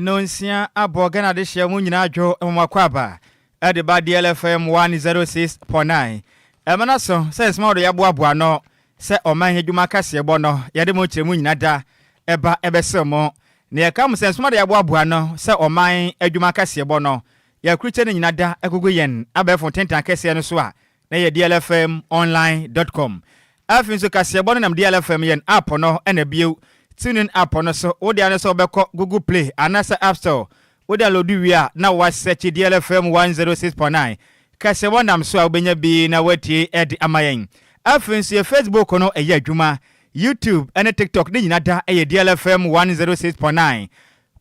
Nonsia abɔ. Ghana adehyeɛ mu nyinaa dwo mmoakɔ aba ɛde ba DLFM 106.9. Ɛmɛ no so sɛ nsɛm a wɔde yɛaboaboa no sɛ ɔman adwuma kaseɛbɔ no, yɛde mo kyerɛ mu nyina da ɛba ɛbɛsɛ mo na yɛka mo sɛ nsɛm a wɔde yɛaboaboa no sɛ ɔman adwuma kaseɛbɔ no, yɛakurukyɛ no nyina da agugu yɛn abɛɛfo ntentan kɛseɛ no so a na yɛ dlfmonline.com. Afei nso kaseɛbɔ no nam DLFM yɛn app no ɛna bio TuneIn app no so. Wode ane sɛ wobɛkɔ Google Play anaasɛ App Store, wode download wie a na wasɛkye DLFM 106.9 kaseɛbɔ nam so a, wobɛnya bi na watie ɛde ama yɛn. Afei nso yɛ Facebook no ɛyɛ adwuma, YouTube ɛne TikTok ne nyina da ɛyɛ DLFM 106.9.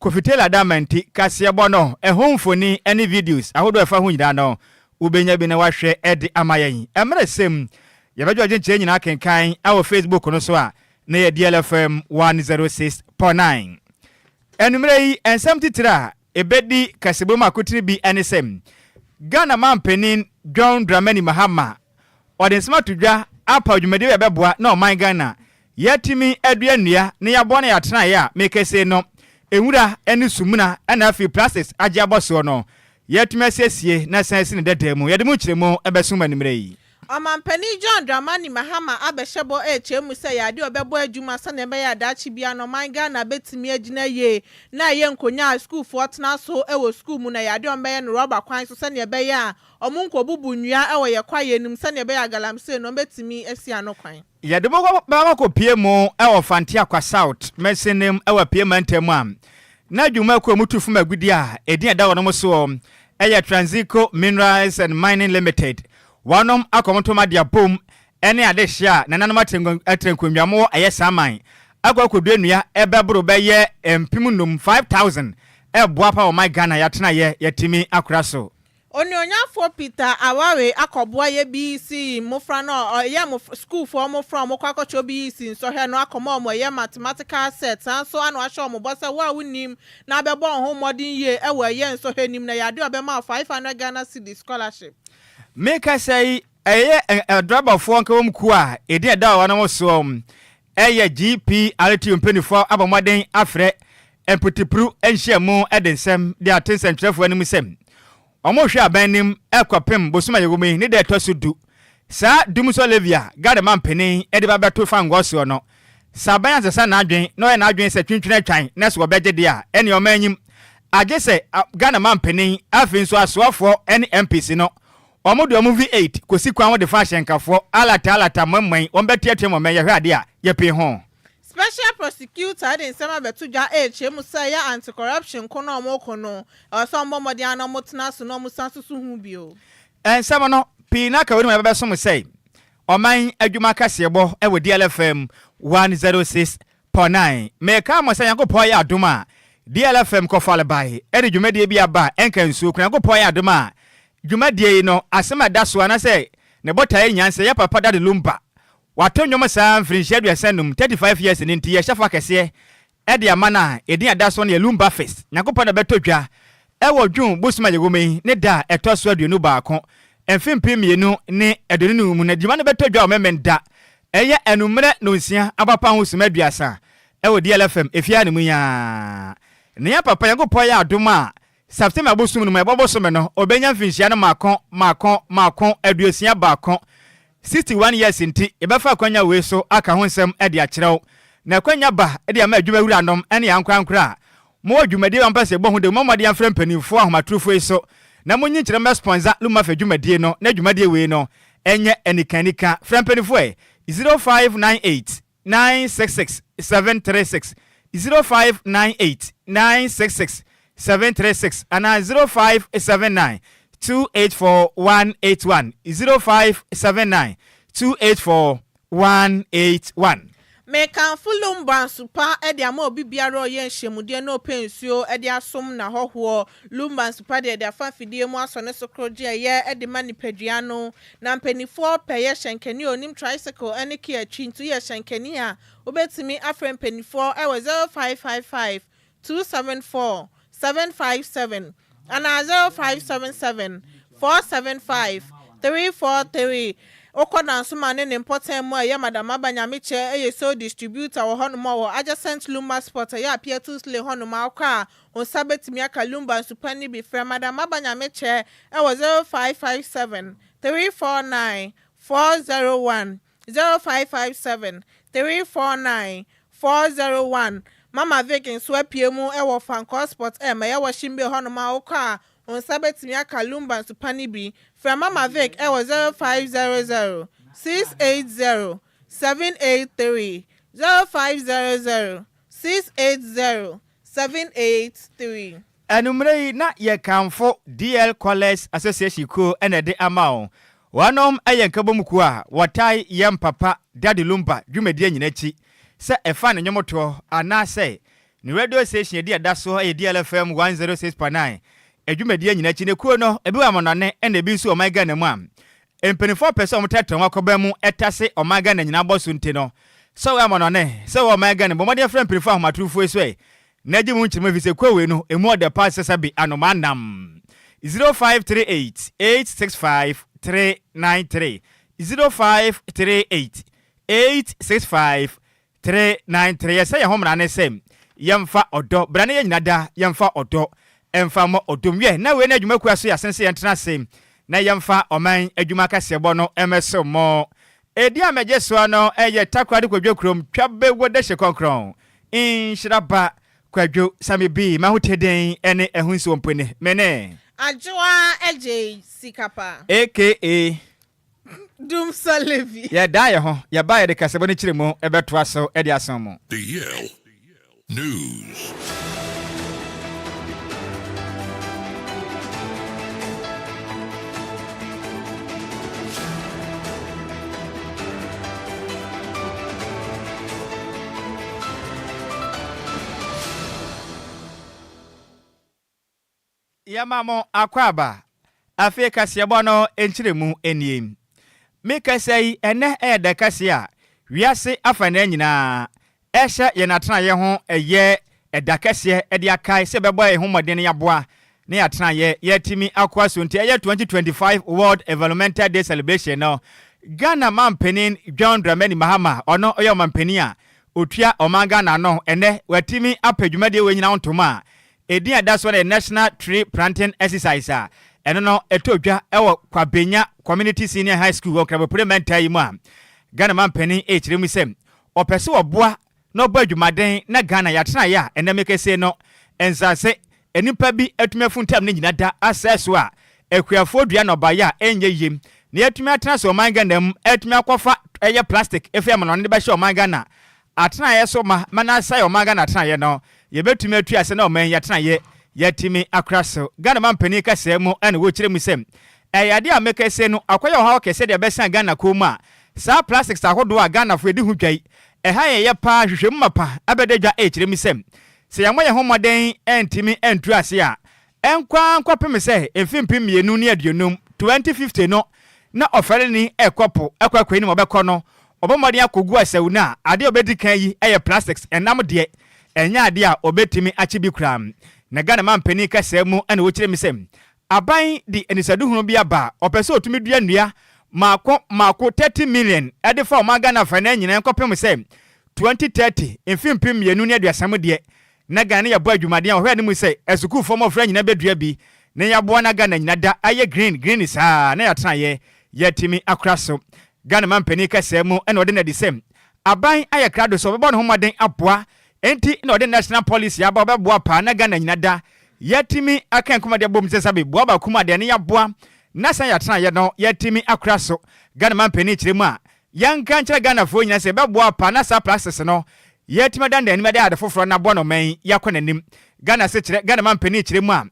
Kofi Taylor da manti kaseɛbɔ no ɛho mfoni ɛne videos ahodoɔ ɛfa ho nyinaa no, wobɛnya bi na wahwɛ ɛde ama yɛn. Ɛmmerɛ sɛm yɛbɛgye ɔgye nkyerɛ nyinaa kenkan ɛwɔ Facebook no so a na yɛ DLFM 106.9. Ɛnummerɛ yi, nsɛm titire a ɛbɛdi kasɛbɔ mu akotene bi ɛne sɛ Ghana mampanin John Dramani Mahama ɔde nsɛm ato dwa apa dwumadie bi a ɛbɛboa na ɔman Ghana yɛatumi adua nnua na yɛaboa no yɛatenaeɛ a mekɛse no nwura ne sumuna ɛna afei plastics agye abɔ soɔ no, yɛatumi asiesie na san si ne dada mu. Yɛde mu nkyerɛmu ɛbɛsom anummerɛ yi. Ɔmampanin John Dramani Mahama abɛhyɛ bɔ ɛrekyerɛ mu sɛ yɛade ɔbɛbɔ adwuma sɛnea ɛbɛyɛ adaakye bia no ɔman Ghana bɛtumi agyina yie na ɛyɛ nkonnwa a sukuufoɔ tena so wɔ sukuu mu na yɛade ɔmbɛyɛ no rɔba kwan so sɛnea ɛbɛyɛ a ɔmo nkɔbubu nnua wɔ yɛ kwaeɛ no mu, sɛnea ɛbɛyɛ a galamsey no ɔmbɛtumi asi ano kwan. Yɛde mo bɛma kɔpie mu ɛwɔ Fanteakwa South mɛsenem ɛwɔ pie mantam a na dwumakuo mu tu fam agudi a ɛdin ɛda wɔn soɔ ɛyɛ Transico Minerals and Mining Limited. Wɔnom akɔmotoma de abom ɛne adehyeɛ a nananom atena nkonnwa mo ɛyɛ saa man akɔ akɔdua nnua ɛbɛboro bɛyɛ 5,000, 5000, ɛboa pa ɔman Ghana yɛatena yɛ yɛtumi akora so. Onuonyafoɔ Peter Aware akɔboa yɛ BECE mmɔfra no a ɔyɛ sukuufoɔ mmɔfra a wɔkɔ akɔkyerɛ BECE nsɔhwɛ no, akɔma wɔn ɛyɛ mathematical set. Saa nso ano ahyɛ wɔn bɔ sɛ wo a wonim na abɛbɔ wɔn ho mmɔden yie ɛwɔ ɛyɛ nsɔhwɛ nim na yɛade ɔbɛma 500 Ghana cedi scholarship. Meka sɛ yi ɛyɛ adrabafoɔ nka kuo a ɛdin ɛda wɔn soɔ ɛyɛ GPRTU mpanimfoɔ abɔ mmɔden afrɛ mpotipuru nhyiamu de nsɛm de ate nsɛntwerɛfoɔ anim sɛ ɔmo hwɛ aban nim ɛkɔpem bosom a yɛwɔ mu yi ne da ɛtɔ so 10. Saa dumsɔ levy a Ghana ma mpanin de ba bɛto fangɔ soɔ no, sɛ aban asesa n'adwen na ɔyɛ n'adwen sɛ twintwene atwan na sɛ wɔbɛgye deɛ a, ɛne ɔma anyim agye sɛ Ghana ma mpanin, afei nso asoafoɔ ne MPs no, ɔmo de ɔmo V8 kɔsi kwan wɔde fa ahyɛnkafoɔ alata alata mmɔmmɔn wɔn bɛteatea mmɔmmɔn yɛhwɛ adeɛ a yɛpee ho. Special prosecutor de nsɛm abɛto dwa ɛrekyerɛ mu sɛ ɛyɛ anti-corruption ko na ɔmo ko no, ɛwɔ sɛ ɔmo bɔ mmɔden ana ɔmo tena so na ɔmo san soso ho bio. Nsɛm no pii na ka wɔn mu ɛbɛbɛsom sɛ ɔman adwuma kaseɛbɔ ɛwɔ DLFM 106.9. Mɛka mo sɛ Nyankopɔn yɛ adom a, DLFM kɔfale bae ɛde dwumadie bi aba ɛnka nsuo ko. Nyankopɔn yɛ adom a, dwumadie yi no asɛm a ɛda so anaasɛ ne bɔtaeɛ nyansa yɛ papa Daddy Lumba wato nnwom saa mfirinhyia 35, 35 years ne nti yɛhyɛ fa kɛseɛ ɛde ama no a ɛdin ada so no yɛ Lumba Fest. Nyankopɔn na bɛtɔ dwa ɛwɔ June bosom a yɛwɔ mu yi ne da a ɛtɔ so 21, mfe 2025 mu, na dwuma no bɛtɔ dwa wɔ mɛmɛn da ɛyɛ anummerɛ 9 abapa ho suma 30 ɛwɔ DLFM efia ne mu yaa. Ne yɛn papa, Nyankopɔn yɛ adom a, September bosom no mu ɛbɔ bosome no ɔbɛnya mfinhyia no maako maako maako 61, 61 years, nti yɛbɛfa akwanya wei so aka ho nsɛm de akyerɛw na akwanya ba de ama adwuma wuranom ne ankorankora a mowɔ dwumadie a mpɛ sɛ ɛbɔ ho de mo mmɔde amfrɛ mpanimfoɔ ahomatorofo yi so na monyi nkyerɛ mmɛ sponsor Lumba Fest dwumadie no na dwumadie wei no ɛnyɛ anikanika. Frɛ mpanimfoɔ ɛ 0598 966 736, 0598 966 736 anaa 0579 284 181, 0579 284 181. Mekamfo Lumba nsupa de ama obi biara a ɔyɛ nhyiamudeɛ na ɔpɛ nsuo de asom n'ahɔhoɔ. Lumba nsupa deɛ, de afa afidie mu asɔ ne so koro gye ɛyɛ de ma nipadua no. Na mpanimfoɔ pɛ yɛ hyɛnkani a onim tricycle ne key akyi, nti yɛ hyɛnkani a wobɛtumi afrɛ mpanimfoɔ wɔ 0555 274 757 anaa 0577 475 343. Wokɔ Dansoman ne ne mpɔtam mu a ɛyɛ Madam Aba Nyamekyɛ yɛ sole distributor wɔ hɔnom a wɔ adjacent Lumba Spot ɛyɛ Apiatus Lane hɔnom a wokɔ a wo nsa bɛtumi aka Lumba nsupa no bi. Frɛ Madam Aba Nyamekyɛ wɔ 0557 349 401, 0557 349 401. Mama Vic nso apue mu wɔ Fankor Spot M ɛyɛ Washing Bay hɔnom a wokɔ a wo nsa bɛtumi aka Lumba nsupa no bi. Frɛ Mama Vic wɔ 0500 680 783, 0500 680 783. Anwummerɛ yi na yɛkamfo DL College Association kuo na ɛde ama wo. Wɔnom yɛ nkabom kuo a wɔtae yɛn papa Daddy Lumba dwumadie nyina akyi sɛ ɛfa ne nnwomtoɔ anaasɛ ne radio station a ɛdi ɛda soɔ yɛ DLFM 106.9 adwumadie nyina akyi. Ne kuo no ebi wɔ amanɔne ɛna ebi nso wɔ ɔman Ghana mu a mpanimfoɔ pɛ sɛ wɔtrɛtrɛ wɔn akɔba mu tase ɔman Ghana nyinaa bɔ so nti no sɛ wɔ amanɔne sɛ wɔ ɔman Ghana bɔ mmɔden frɛ mpanimfoɔ ahomatorofoɔ yi so ɛ na gye mu nkyerɛmu efisɛ kuo wei no emu ɔdɛ paa sɛ sɛbe anomaa nam. 0538 865 393 0538 865 393 Yɛsɛ yɛn ho mmara ne sɛ yɛmfa ɔdɔ bra ne yɛn nyina da yɛmfa ɔdɔ mfa mmɔ ɔdɔ mu. Wiɛ, na wei ne adwumakuo a so yɛasen sɛ yɛntena ase na yɛmfa ɔman adwuma kaseɛbɔ no mmɛso mo. Edin a mɛgye soɔ no yɛ Takoradi Kwadwo Kurom Twabewɔ Dehye Kɔnkrɔn Nhyira Ba Kwadwo Sami B M'ahoteden ne ɛho nsuo mpo ne me ne. Adwoa Adjei Sikapa. Aka. Dumsor Levy. Yɛdaa yɛn ho, yɛbaa yɛde kaseɛbɔ no kyerɛ mu bɛtoa so de aso mo. The Yale News. Yɛma mo akwaaba. Afei kaseɛbɔ no nkyerɛmu nie. Me kasa yi, ɛnnɛ yɛ da kɛseɛ a wiase afanaa nyinaa ɛrehyɛ yɛn atenaeɛ ho ɛyɛ ɛda kɛseɛ de akae sɛ yɛbɛbɔ yɛn ho mmɔden na yɛaboa na yɛn atenaeɛ yɛatumi akoa so nti ɛyɛ 2025 World Environmental Day Celebration no Ghana manpanin John Dramani Mahama ɔno ɔyɛ ɔmanpanin a ɔtua ɔman Ghana ano ɛnnɛ watumi apɛ dwumadie wei nyinaa ho ntoma a Edin a ɛda so no yɛ National Tree Planting Exercise a ɛno no ɛtɔ dwa wɔ Kwabenya Community Senior High School wɔ Nkrabopire mantam yi mu a Ghana manpanin rekyerɛ mu sɛ ɔpɛ sɛ ɔboa na ɔbɔ adwumaden na Ghana yɛatenaeɛ a ɛnnɛ mekɛse no nsase nnipa bi atumi afuntam ne nyina da asɛe so a akuafoɔ dua nnɔbaeɛ a ɛnyɛ yie na yɛatumi atena ase ɔman Ghana mu atumi akɔfa ɛyɛ plastic ɛfiri amanɔne de bɛhyɛ ɔman Ghana Atenaeɛ so ma ma no asɛe ɔman Ghana atenaeɛ no, yɛbɛtumi atu ase na ɔman yi atenaeɛ yɛatumi akora so. Ghana manpanin kasaa mu na wɔkyerɛ mu sɛ, ɛyɛ adeɛ a meka sei no akɔyɛ ɔhaw kɛseɛ de abɛsan Ghana kɔn mu a saa plastics ahodoɔ a Ghanafoɔ yɛdi ho dwa yi ɛha yɛn yɛ paa nhwehwɛmu mapa abɛda dwa ɛrekyerɛ mu sɛ sɛ yɛammɔ yɛn ho mmɔden antumi antu ase a Ɛnkɔ ara nkɔpem sɛ mfe 2050, 2050, no, na ɔfɛreni rekɔ po kɔ akɔyi no ma ɔbɛkɔ no, ɔbɔ mmɔden akɔgu asawu no a, adeɛ a ɔbɛdi kan ayi yɛ plastics, ɛnam deɛ, ɛnyɛ adeɛ a ɔbɛtumi akye bi koraa. Na Ghana manpanin kasaa mu na ɔkyerɛ mu sɛ, aban de anisoadehunu bi aba a ɔpɛ sɛ ɔtumi dua nnua mmaako mmaako 30 million de fa ɔman Ghana afanan nyinaa nkɔpem sɛ 2030, mfe 2030 mu deɛ, Na Ghana yɛbɔ adwumaden a wɔhwɛ anim sɛ asukuufoɔ mmɔfra nyina bɛdua bi na yɛaboa na Ghana nyina da ayɛ green green saa na yɛatenaeɛ yɛatumi akora so. Ghana manpanin kasaa mu na ɔde no adi sɛ aban ayɛ krado sɛ ɔbɛbɔ ne ho mmɔden aboa enti na ɔde national policy aba ɔbɛboa paa na Ghana nyina da yɛatumi aka nkɔmɔ de abom sɛ sabe boa baako mu adeɛ ne yɛaboa na san yɛatenaeɛ no yɛatumi akora so. Ghana manpanin kyerɛ mu a Yɛnka nkyerɛ Ghanafoɔ nyinaa sɛ yɛbɛboa paa na saa plastics no yɛatumi adandan anim de ayɛ ade foforɔ na aboa na ɔman yi yɛakɔ n'anim. Ghana asekyerɛ, Ghana manpanin kyerɛ mu a,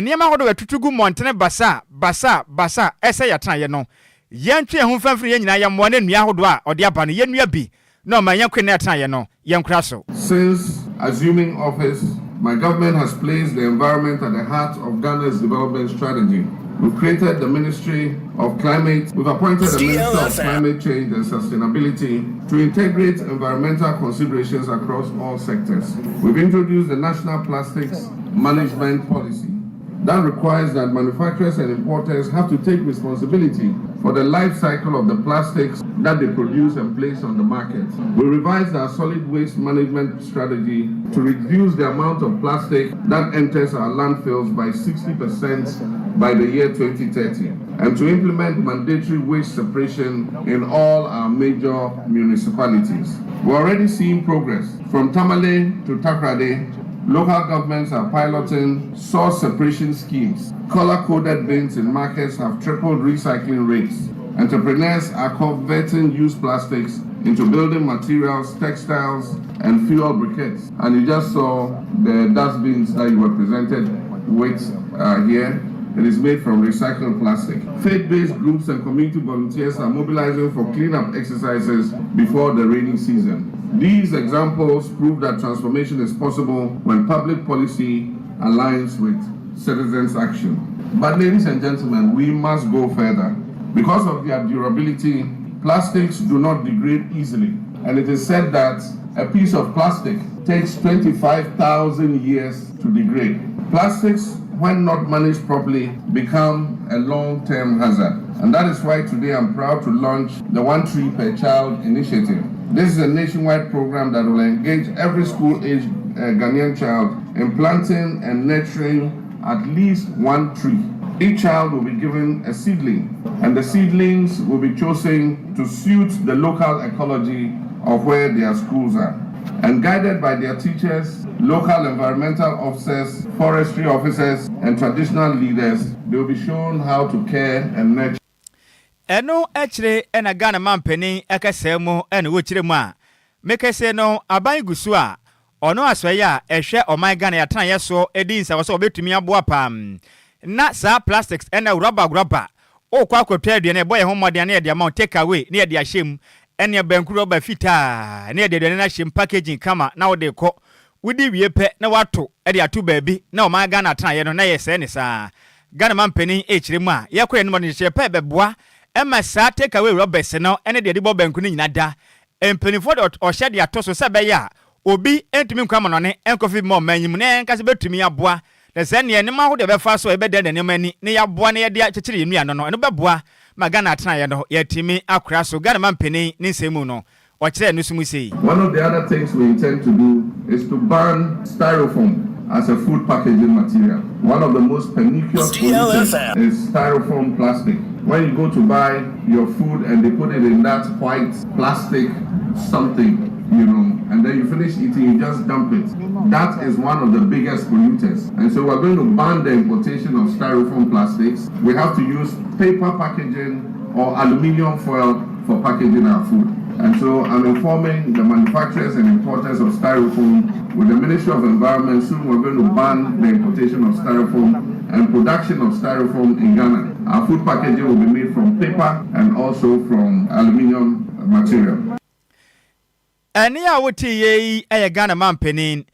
nneɛma ahodoɔ a yɛtutu gu mmɔntene basaa, basaa, basaa ɛsɛ yɛatenaeɛ no, yɛntwe yɛn ho mfa mfiri yɛn nyinaa yɛmmoa na nnua ahodoɔ a ɔde aba no yɛnnua bi na ɔman yɛnko na yɛatenaeɛ no yɛnkora so. Since assuming office, my government has placed the environment at the heart of Ghana's development strategy. We've created the Ministry of Climate, we've appointed a Minister of Climate Change and Sustainability to integrate environmental considerations across all sectors. We've introduced the National Plastics Management Policy that requires that manufacturers and importers have to take responsibility for the life cycle of the plastics that they produce and place on the market. We revised our solid waste management strategy to reduce the amount of plastic that enters our landfills by 60% by the year 2030 and to implement mandatory waste separation in all our major municipalities. We're already seeing progress. From Tamale to Takoradi, local governments are piloting source separation schemes. Color coded bins in markets have tripled recycling rates. Entrepreneurs are converting used plastics into building materials, textiles, and fuel briquettes. And you just saw the dustbins that you were presented with here. It is made from recycled plastic. Faith based groups and community volunteers are mobilizing for cleanup exercises before the rainy season. These examples prove that transformation is possible when public policy aligns with citizens' action. But, ladies and gentlemen, we must go further. Because of their durability, plastics do not degrade easily. And it is said that a piece of plastic takes 25,000 years to degrade. Plastics, when not managed properly, become a long term hazard. And that is why today I'm proud to launch the One Tree Per Child initiative. This is a nationwide program that will engage every school aged Ghanaian child in planting and nurturing at least one tree. Each child will be given a seedling, and the seedlings will be chosen to suit the local ecology of where their schools are. And guided by their teachers, local environmental officers, forestry officers, and traditional leaders, they will be shown how to care and nurture. Ɛno akyire ɛna Ghana mampanin ɛkɛsɛɛ mu ɛna wɔkyerɛ mu a mekɛsɛ no aban gu so a ɔno asɔeɛ a ɛhwɛ ɔman Ghana yɛatenaeɛ soɔ ɛdi nsawɔ sɛ wɔbɛtumi aboa pam na saa plastics ɛna rɔba rɔba wokɔ akɔtɔ aduane, ɛbɔ yɛn ho mmɔden na yɛde ama wo take away na yɛde ahyɛ mu, ɛne banku rɔba fitaa na yɛde aduane no ahyɛ mu, packaging kama na wode kɔ. Wodi wie pɛ na wato ɛde ato baabi na ɔman Ghana atenaeɛ no na yɛsɛe ne saa. Ghana mampanin ɛkyerɛ mu a yɛkɔ yɛn no hyɛ pɛ bɛboa ɛma saa take away rubbers no ɛne deɛ de bɔ banku no nyina da. Mpanimfoɔ de ɔhyɛ de ato so sɛ ɛbɛyɛ a obi ntumi nkɔ amanɔne nkɔfi ma ɔman yi mu na yɛn nkasa bɛtumi aboa na sɛ neɛ nneɛma ahodoɔ bɛfa so a yɛbɛda nneɛma ani na yɛaboa na yɛde akyekyere yɛn nua no, ɛno bɛboa ma Ghana atenaeɛ no yɛtumi akora so. Ghana mampanin ne nsɛm mu no ɔkyerɛ no so mu sei. One of the other things we intend to do is to ban styrofoam as a food packaging material. One of the most pernicious pollutants is styrofoam plastic. When you go to buy your food and they put it in that white plastic something, and then you finish eating, you just dump it. That is one of the biggest polluters. And so we're going to ban the importation of styrofoam plastics. We have to use paper packaging or aluminium foil for packaging our food. And so I'm informing the manufacturers and importers of styrofoam. With the Ministry of Environment, soon we're going to ban the importation of styrofoam and production of styrofoam in Ghana. Our food packaging will be made from paper and also from aluminium material. Ɛne a wote yɛ yi yɛ Ghana mampanin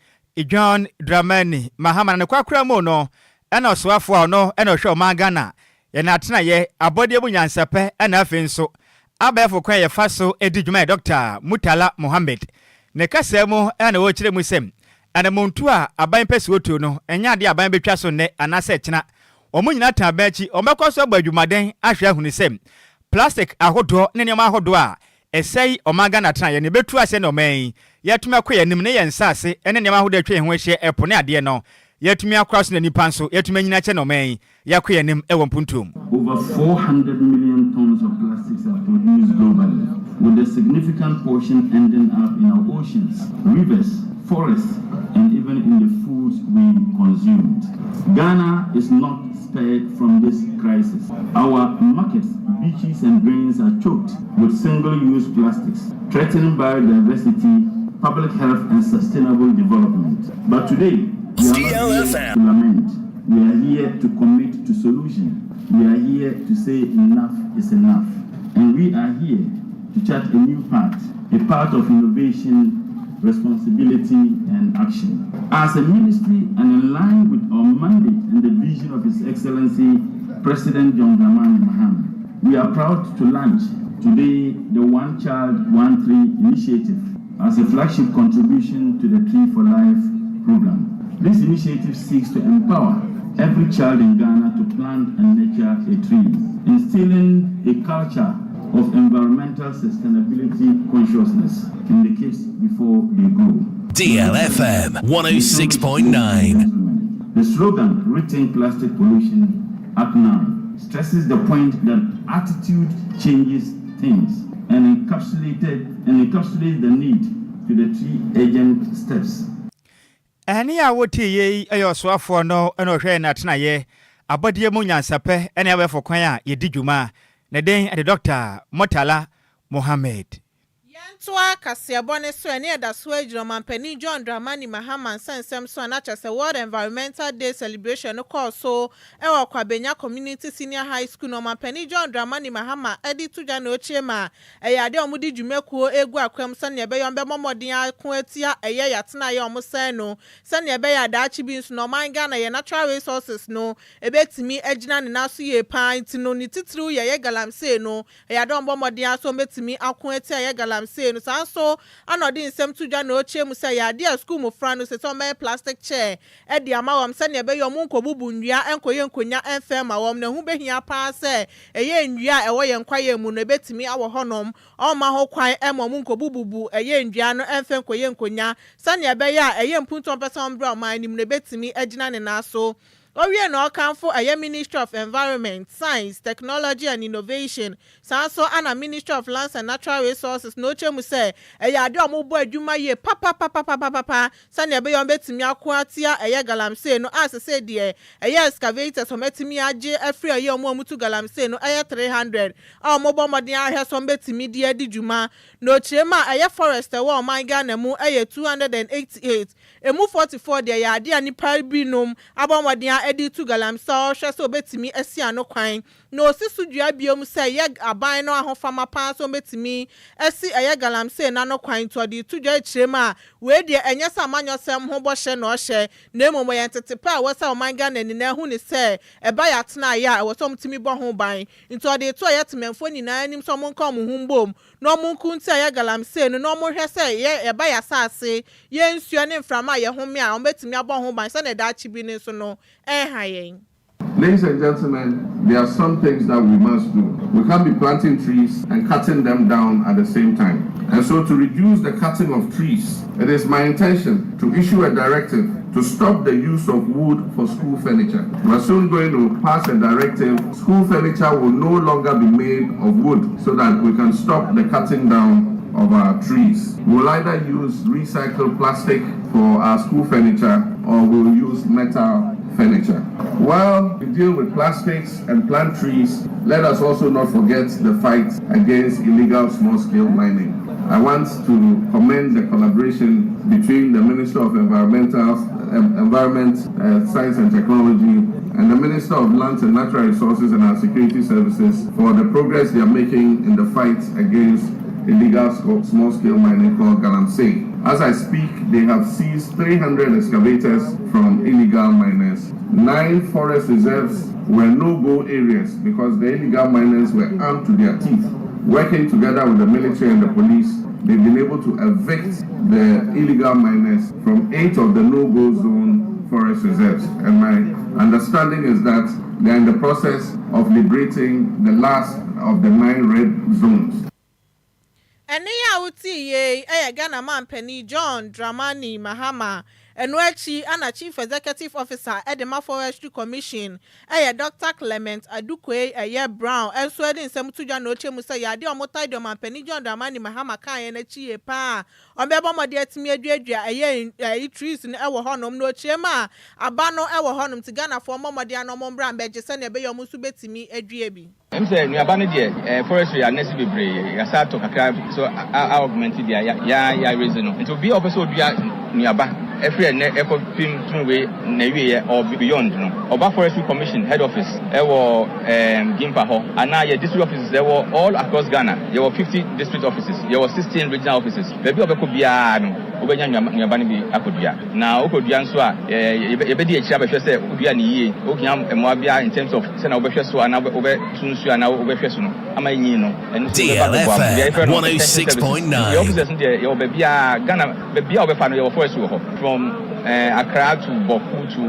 John Dramani Mahama. Ne kwakora mu no ɛna ɔsoafoɔ a ɔno ɛna ɔhwɛ ɔman Ghana yɛn atenayɛ, abɔdeɛ mu nyansapɛ, ɛna afei nso abɛɛfo kwan yɛfa so di dwuma yɛ Dr. Murtala Mohammed. Ne kasa mu ɛna wɔkyerɛ mu sɛ anamontu a aban pɛ sɛ wotuo no ɛnyɛ adeɛ aban bɛtwa so nnɛ anaasɛ kyena. Wɔn nyinaa tena aban akyi, wɔn bɛkɔ so abɔ adwumaden ahwɛ ahunu sɛ plastic ahodoɔ ne nneɛma ahodoɔ a ɛsɛe ɔman Ghana tena yɛn bɛtu ase na ɔman yi yɛatumi akɔ yɛn anim ne yɛn nsaase ne nneɛma ahodoɔ atwa yɛn ho ahyia, ɛpo ne adeɛ no yɛatumi akora so na nipa nso yɛatumi anyina kyɛ na ɔman yi yɛakɔ yɛn anim wɔ mpuntuom. Over 400 million tons of plastics are produced globally, with a significant portion ending up in our oceans, rivers, forests, and even in the foods we consume. Ghana is not spared from this crisis. Our markets, beaches, and drains are choked with single-use plastics, threatening biodiversity, public health, and sustainable development. But today, we are not here to lament. We are here to commit to solution. We are here to say enough is enough. And we are here to chart a new path, a path of innovation, responsibility, and action. As a ministry and in line with our mandate and the vision of His Excellency President John Dramani Mahama, we are proud to launch today the One Child, One Tree initiative as a flagship contribution to the Tree for Life program. This initiative seeks to empower every child in Ghana to plant and nurture a tree. Instilling a culture of environmental sustainability consciousness in the kids before they grow. DLFM 106.9. The slogan, Rethink Plastic Pollution, Act Now, stresses the point that attitude changes things and encapsulated and encapsulates the need to the three urgent steps. Ɛnne a wotie yei yɛ ɔsoafoɔ no na ɔhwɛ n'atenaeɛ, abɔdeɛ mu nyansapɛ ne abɛɛfo kwan a yɛdi dwuma. Ne din de Dɔkta Murtala Mohammed. Yɛntoa kaseɛbɔ no so. Ɛne ɛda so agyina Ɔmampanin John Dramani Mahama nsɛnsɛm so a na kyerɛ sɛ World Environmental Day celebration no kɔɔ so ɛwɔ Kwabenya Community Senior High School na Ɔmampanin John Dramani Mahama ɛde to dwa na ɔkyerɛ mu a ɛyɛ adeɛ a wɔde dwumakuo egu akwam sɛnea ɛbɛyɛ wɔn bɛbɔ mmɔden ako atia ɛyɛ yɛatena yɛ wɔn sɛn no, sɛnea ɛbɛyɛ adaakye bi nso na ɔman Ghana yɛ natural resources no ebɛtumi agyina ne nan so yie paa. Nti no ne titiriw yɛyɛ galamsey no, ɛyɛ adeɛ a wɔbɔ mmɔden aso wɔbɛtumi ako atia ɛyɛ galamsey no. Saa nso ana ɔde nsɛm to dwa na ɔkyerɛ mu sɛ ɛyɛ adeɛ a sukuu mmɔfra no sɛ wɔbɛyɛ plastic chair ɛde ama wɔn sɛnea ɛbɛyɛ wɔn nkɔbubu nnua nkɔyɛ nkonnwa ɛmfɛn ma wɔn, na ɛho bɛhia paa sɛ ɛyɛ nnua a ɛwɔ yɛn kwaeɛ mu no ebɛtumi awɔ hɔnom. Ɔmma ho kwan ɛma wɔn nkɔbububu ɛyɛ nnua no ɛmfɛn nkɔyɛ nkonnwa sɛnea ɛbɛyɛ a ɛyɛ mpuntuo mpɛ sɛ wɔn brɛ ɔman anim no ebɛtumi agyina ne nan so. Owie na ɔkamfo ɛyɛ Ministry of Environment, Science, Technology and Innovation, saa nso ana Ministry of Lands and Natural Resources, na ɔkyerɛ mu sɛ ɛyɛ adeɛ a wɔbɔ adwuma yie papapapapapa sɛnea ɛbɛyɛ wɔn bɛtumi ako atia ɛyɛ galamsey no a sese deɛ ɛyɛ excavators wɔn atumi agye afiri ɛyɛ wɔn a wɔtu galamsey no ɛyɛ 300 a wɔbɔ mmɔden ahwɛ so wɔn bɛtumi de adi dwuma. Na ɔkyerɛ mu a ɛyɛ forest ɛwɔ ɔman Ghana mu ɛyɛ 288, emu 44 deɛ yɛ adeɛ a nipa binom abɔ mmɔden a ɛde tu galamsey a ɔhwɛ sɛ obetumi asi ano kwan. Na osi so dua biom sɛ ɛyɛ aban no ahofama paa sɛ obetumi asi ɛyɛ galamsey n'ano kwan. Nti ɔde tu dwa akyerɛ mu a wei deɛ ɛnyɛ sɛ amanyɔsɛm ho bɔhyɛ na ɔhyɛ, na mmom ɔyɛ ntete pa a ɛwɔ sɛ ɔman Ghana nyinaa hu ne sɛ ɛba yɛ atena ayɛ a ɛwɔ sɛ ɔmotumi bɔ ho ban. Nti ɔde to ɛyɛ temanfoɔ nyinaa anim sɛ ɔmo nka ɔmo ho mbom na ɔmo nko nti ɛyɛ galamsey no, na ɔmo hwɛ sɛ yɛ ɛba yɛ asase, yɛ nsuo ne mframa a yɛhome a ɔmo bɛtumi abɔ ho ban sɛnea daakye bi ne nso no ɛnha yɛn. Ladies and gentlemen, there are some things that we must do. We can't be planting trees and cutting them down at the same time. And so, to reduce the cutting of trees, it is my intention to issue a directive to stop the use of wood for school furniture. We're soon going to pass a directive. School furniture will no longer be made of wood so that we can stop the cutting down of our trees. We'll either use recycled plastic for our school furniture or we'll use metal furniture. While we deal with plastics and plant trees, let us also not forget the fight against illegal small-scale mining. I want to commend the collaboration between the Minister of Environment, Science and Technology and the Minister of Lands and Natural Resources and our security services for the progress they are making in the fight against illegal small-scale mining called galamsey. As I speak, they have seized 300 excavators from illegal miners. Nine forest reserves were no-go areas because the illegal miners were armed to their teeth. Working together with the military and the police, they've been able to evict the illegal miners from eight of the no-go zone forest reserves. And my understanding is that they're in the process of liberating the last of the nine red zones. Ɛne yɛ a wotii yie ɛyɛ Ghana mampanin John Dramani Mahama. Ɛno akyi ana Chief Executive Officer ɛde ma Forestry Commission ɛyɛ Dr Clement Adukwei ɛyɛ Brown ɛnso ɛde nsɛm to dwa na ɔkyɛ mu sɛ yɛade a ɔmo de ɔmampanin John Dramani Mahama kaeɛ n'akyi yie paa, ɔmbɛbɔ mmɔden atumi aduadua ɛyɛ ɛyi trees no ɛwɔ hɔnom. Na ɔkyerɛ mu a aba no ɛwɔ hɔnom ti Ghanafoɔ mmɔ mmɔden ano ɔmo mbra mbɛgye sɛnea ɛbɛyɛ ɔmo nso bɛtumi adua bi. Sɛ nnuaba no deɛ, forestry anɛsi bebree yasa atɔ kakra so a augment deɛ ya ya raise no. Nti obi a ɔpɛ sɛ odua nnuaba ɛfiri ɛnɛ ɛkɔ pim tun wei na ewie or beyond no, ɔba Forestry Commission head office ɛwɔ Gimpa hɔ anaa yɛ district offices ɛwɔ all across Ghana. Yɛwɔ 50 district offices, yɛwɔ 16 regional offices. Baabi a ɔbɛkɔ biara no, wobɛnya nnuaba no bi akɔdua. Na wokɔdua nso a, yɛbɛdi akyire abɛhwɛ sɛ wodua ne yie. Wohia mmoa biara in terms of sɛna wobɛhwɛ so anaa wobɛto nsuo anaa wobɛhwɛ so no ama ɛnyin no, ɛno nso bɛba bɛboa. DLFM 106.9. Yɛ officers no deɛ, yɛwɔ baabiara Ghana. Baabiara wobɛfa no, yɛwɔ forestry wɔ hɔ, from Accra to Bawku to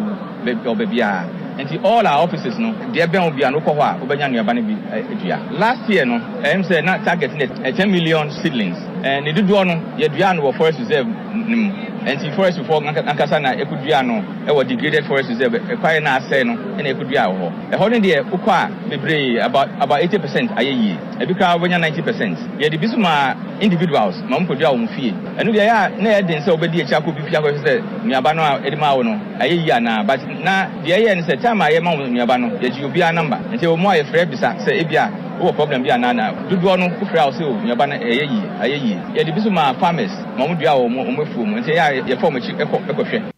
wɔ baabiara. Nti all our offices no, deɛ ɛbɛn wo biara no, wokɔ hɔ a, wobɛnya nnuaba no bi adua. Last year no, ɛyɛ me sɛ na target no yɛ 10 million seedlings. Ne dodoɔ no, yɛduaa no wɔ forest reserve no mu. Nti forestry foɔ ankasa na ɛkɔduaa no wɔ degraded forest reserve, kwaeɛ no a asɛe no na ɛkɔduaa wɔ hɔ. Ɛhɔ no deɛ, wokɔ a, bebree, about 80% ayɛ yie. Ebi koraa wobɛnya 90%. Yɛde bi nso maa individuals ma wɔkɔdua wɔn fie. Ɛno deɛ, ɛyɛ a na ɛyɛ den sɛ wobɛdi akyi akɔ bi fie akɔhwɛ sɛ nnuaba no a ɛde maa wo no ayɛ yie anaa, but na deɛ ɛyɛɛ ne sɛ time a yɛma wo nnuaba no, yɛgye obiara number. Nti ɛwɔ mu a yɛfrɛ bisa sɛ ebia wowɔ problem bi anaa, na dodoɔ no wofrɛ a, wo sɛ o, nnuaba no ɛyɛ yie, ayɛ yie. Yɛde bi nso maa farmers ma wɔn dua wɔ wɔn afuo mu, nti ɛyɛ a yɛfa wɔn akyi ɛkɔ ɛkɔhwɛ.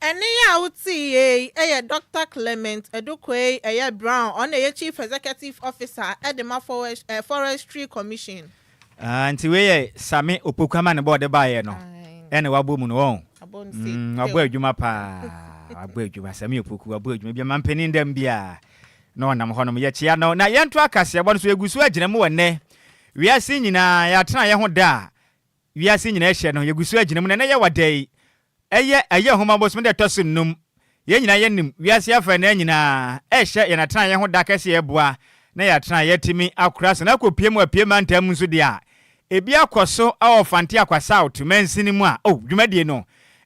Ɛne yɛ a wotii yei ɛyɛ Dr Clement Adukwei ɛyɛ Brown, ɔno ɛyɛ Chief Executive Officer ɛde ma Forestry Commission. Ah, nti wei yɛ Same Opoku ama ne bɔɔde baeɛ no ɛna wabɔ mu no wɔn wabɔ adwuma paa, wabɔ adwuma. Same Opoku wabɔ adwuma bi ma mpanin dɛm bi a na ɔnam hɔnom. Yɛkyea no na yɛnto akaseɛbɔ no so. Yɛgu so agyina mu wɔ nnɛ wiase nyinaa yɛatena yɛn ho da a wiase nyinaa hyɛ no, yɛgu so agyina mu na ɛnɛ yɛwɔ da yi ɛyɛ nhoma bosom de ɛtɔ so 5. Yɛn nyinaa yɛnim wiase afa na nyinaa ɛhyɛ yɛn atena yɛn ho da kɛse ɛboa na yɛatena yɛtumi akora so na akɔpie mu apie mantam nso deɛ a ebi akɔ so ɛwɔ Fanteakwa South mansini mu a, oh, dwumadie no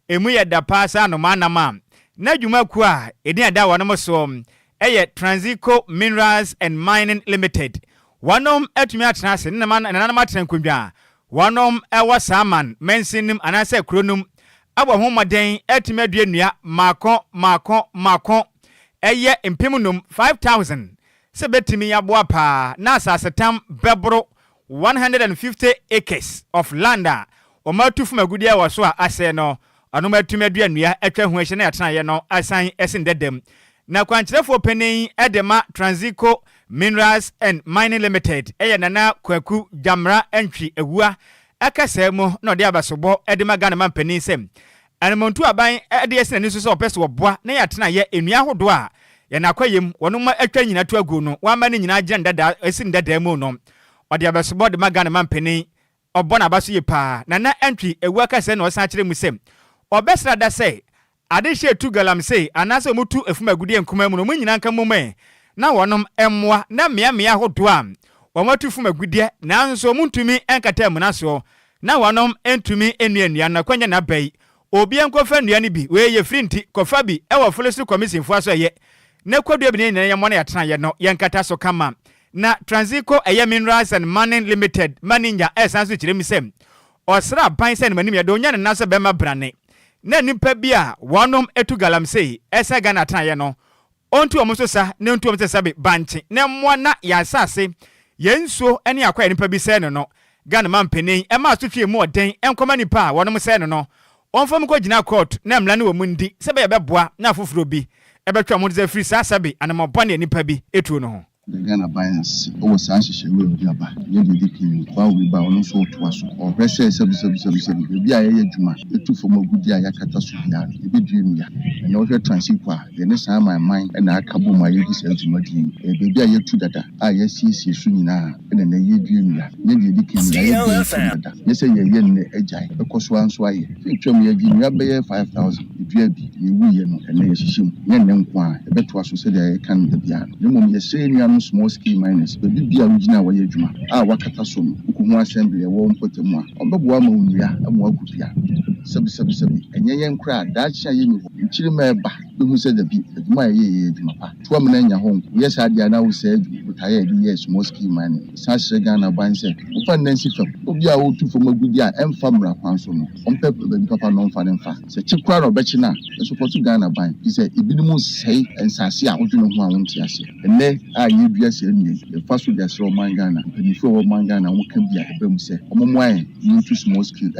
emu yɛ da paa sɛ anoma anam a na dwumakuo a ɛdin ada wɔnom soɔ ɛyɛ Transico Minerals and Mining Limited. Wɔnom atumi atena ase ne nananom atena nkonnwa a wɔnom ɛwɔ saa man mansin nim anaasɛ kuro nom abɔ ho mmɔden atumi adua nnua maako maako maako ɛyɛ 5,000, 5,000, sɛ bɛtumi aboa paa na asasetam bɛboro 150 acres of land a wɔn atu fam agudeɛ wɔ so a asɛe no, ɔnom atumi adua nnua atwa ho ahyia na yɛatenaeɛ no asan asi ndadam. Na kwankyerɛfoɔ panin de ma Transico Minerals and Mining Limited ɛyɛ Nana Kwaku Gyamra Ntwi Awua ɛkasa mu na ɔde abasobɔ de ma Ghana ma mpanin sɛ anamontu aban de asi n'ani so sɛ ɔpɛ sɛ ɔboa na yɛatenaeɛ nnua ahodoɔ a yɛn akɔyɛ wɔn ma atwa nyina to agu no, wɔama no nyinaa gyina ndada asi ndadaa mu no. Ɔde abasobɔ de ma Ghana ma mpanin, ɔbɔ n'aba so yie paa. Nana Ntwi Awua kasa na ɔsan kyerɛ mu sɛ ɔbɛsra da sɛ adehyɛ etu galamsey anaasɛ wɔn tu efum agudeɛ nkuma mu no, wɔn nyinaa nka mmom ɛ na wɔnom mmoa na mmeammea ahodoɔ a wɔn atu fum agudeɛ nanso wɔn ntumi nkata amuna soɔ na wɔnom ntumi nnua nnua no, akwanya n'aba yi obiara nkɔfa nnua no bi. Wei yɛ firi nti kɔfa bi ɛwɔ Forestry Commission foɔ so ɛyɛ na kɔdua bi ne nyinaa yɛmmɔ no yɛatena yɛ no yɛnkata so kama. Na Transico ɛyɛ Minerals and Mining Limited manager ɛsan so kyerɛ mu sɛ ɔsra aban sɛ nimanim yɛde onya ne nan sɛ bɛma brane na nipa bi a wɔnom etu galamsey ɛsɛ Ghana atenaeɛ no, ɔntu wɔn nso sa na ntu wɔn sɛ sɛbe bankye na mmoa na yɛn asase, yɛn nsuo ne akɔ a nipa bi sɛɛ no. Ghana ma mpanin ɛma asotwe mu ɔden nkɔma nipa a wɔnom sɛɛ no, wɔmfa mu kɔgyina court na mmara no wɔ mu ndi sɛ bɛyɛ bɛboa na afoforɔ bi ɛbɛtwa wɔn de firi saa sɛbe anamɔbɔ ne nipa bi etuo no ho. Ghana ban ase wɔ saa nhyehyɛeɛ wei a ɔde aba nyɛ deɛ ɛdi kan yi. Ɔbaa wei ba, ɔno nso ɔtoa so ɔhwɛ sɛ sɛbisɛbisɛbisɛbi baabi a yɛyɛ adwuma yɛtu fam agudie a yɛakata so biara no, yɛbɛdua nnua. Ɛnɛ wohwɛ Transico a, yɛne saa amanman ɛna aka bom a yɛdi saa dwumadie yi. Ɛyɛ baabi a yɛtu dada a yɛasiesie so nyinaa ɛna nɛ yɛdua nnua. Nyɛ deɛ ɛdi kan yi, yɛayɛ bɛn fam dada, nyɛ sɛ yɛyɛ nnɛ agyae, ɛkɔ so ara nso ayɛ sɛ twam. Yɛgye nnua bɛyɛ 5,000 dua bi na ɛwuiɛ no, ɛnɛ yɛhyehyɛ mu. Nyɛ nnɛ nko a yɛbɛtoa so sɛdeɛ yɛka no da biara no, na mmom yɛsrɛ nnuanom small scale miners, baabi bia a wogyina a wɔyɛ adwuma a wakata so no, wokɔhu assembly ɛwɔ mpɔtam a ɔmbɛboa ma wo nnua ama wakɔdua. Sɛbisɛbisɛbi, ɛnyɛ yɛn koraa, daakye a yɛnni hɔ, nkyirima ɛba bɛhu sɛ dabi, adwuma a yɛyɛ yɛ adwuma pa to amena anya hɔ nko. Woyɛ saa deɛ a na wosɛe botaeɛ a yɛde yɛɛ small scale mining. San srɛ Ghana ban sɛ wofa nna nsi fam, obi a ɔretu fam agudi a ɛmfa mmara kwan so no, ɔmpɛ baabi papa na ɔmfa ne mfa. Sɛ kye koraa na ɔbɛkye no a, yɛsopɔto Ghana ban fi sɛ ebinom nsɛe nsase a wodwene ho a wonte aseɛ. Ɛnnɛ a yɛdua saa nnua yi, yɛfa so de asrɛ ɔman Ghana mpanyinfoɔ a ɛwɔ ɔman Ghana a wɔka bi a ɛba mu sɛ wɔmmoa yɛn yɛntu small scale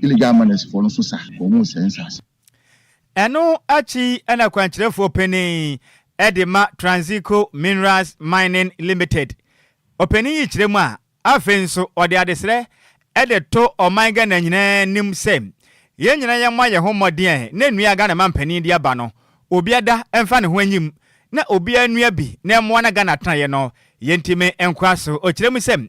illegal miners foɔ no so sa wɔn nsɛe nsase. Ɛno akyi ɛna kwankyerɛfoɔ panin ɛde ma Transico Minerals Mining Limited ɔpanin yi kyerɛ mu a, afei nso ɔde adesrɛ ɛde to ɔman Ghana nyinaa anim sɛ yɛn nyinaa yɛmmɔ yɛn ho mmɔden na nnua Ghana ma mpanin de aba no, obiara mfa ne ho anyim na obiara nnua bi na mmoa na Ghana tenaeɛ no yɛntumi nkoa so. Ɔkyerɛ mu sɛ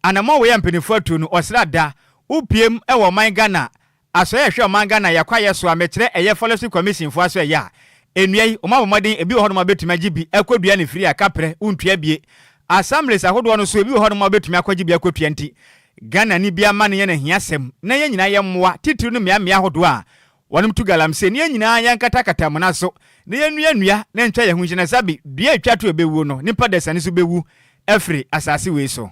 anammɔn wei a mpanimfoɔ atu no, ɔsra da wopiem wɔ ɔman Ghana asɔeɛ ɛhwɛ ɔman Ghana yɛkɔ ayɛ so a mekyerɛ ɛyɛ Forestry Commission foɔ aso ɛyɛ a Nnua yi, wɔabɔ mmɔden, ebi wɔ hɔnom a wobɛtumi agye bi akɔdua no firi a kaprɛ, wontua bie. Assemblies ahodoɔ no nso, ebi wɔ hɔnom a wobɛtumi akɔgye bi akɔtua nti, Ghanani biara mma no nyɛ no ahiasɛm na yɛn nyinaa yɛmmoa, titiriw no mmeammea ahodoɔ a wɔnom tu galamsey na yɛn nyinaa yɛnkatakata amena so na yɛnnua nnua na ntwa yɛn ho nhyia na sabi dua a ɛtwa to a ɛbɛwuo no, nnipa dasani nso bɛwu afiri asase wei so.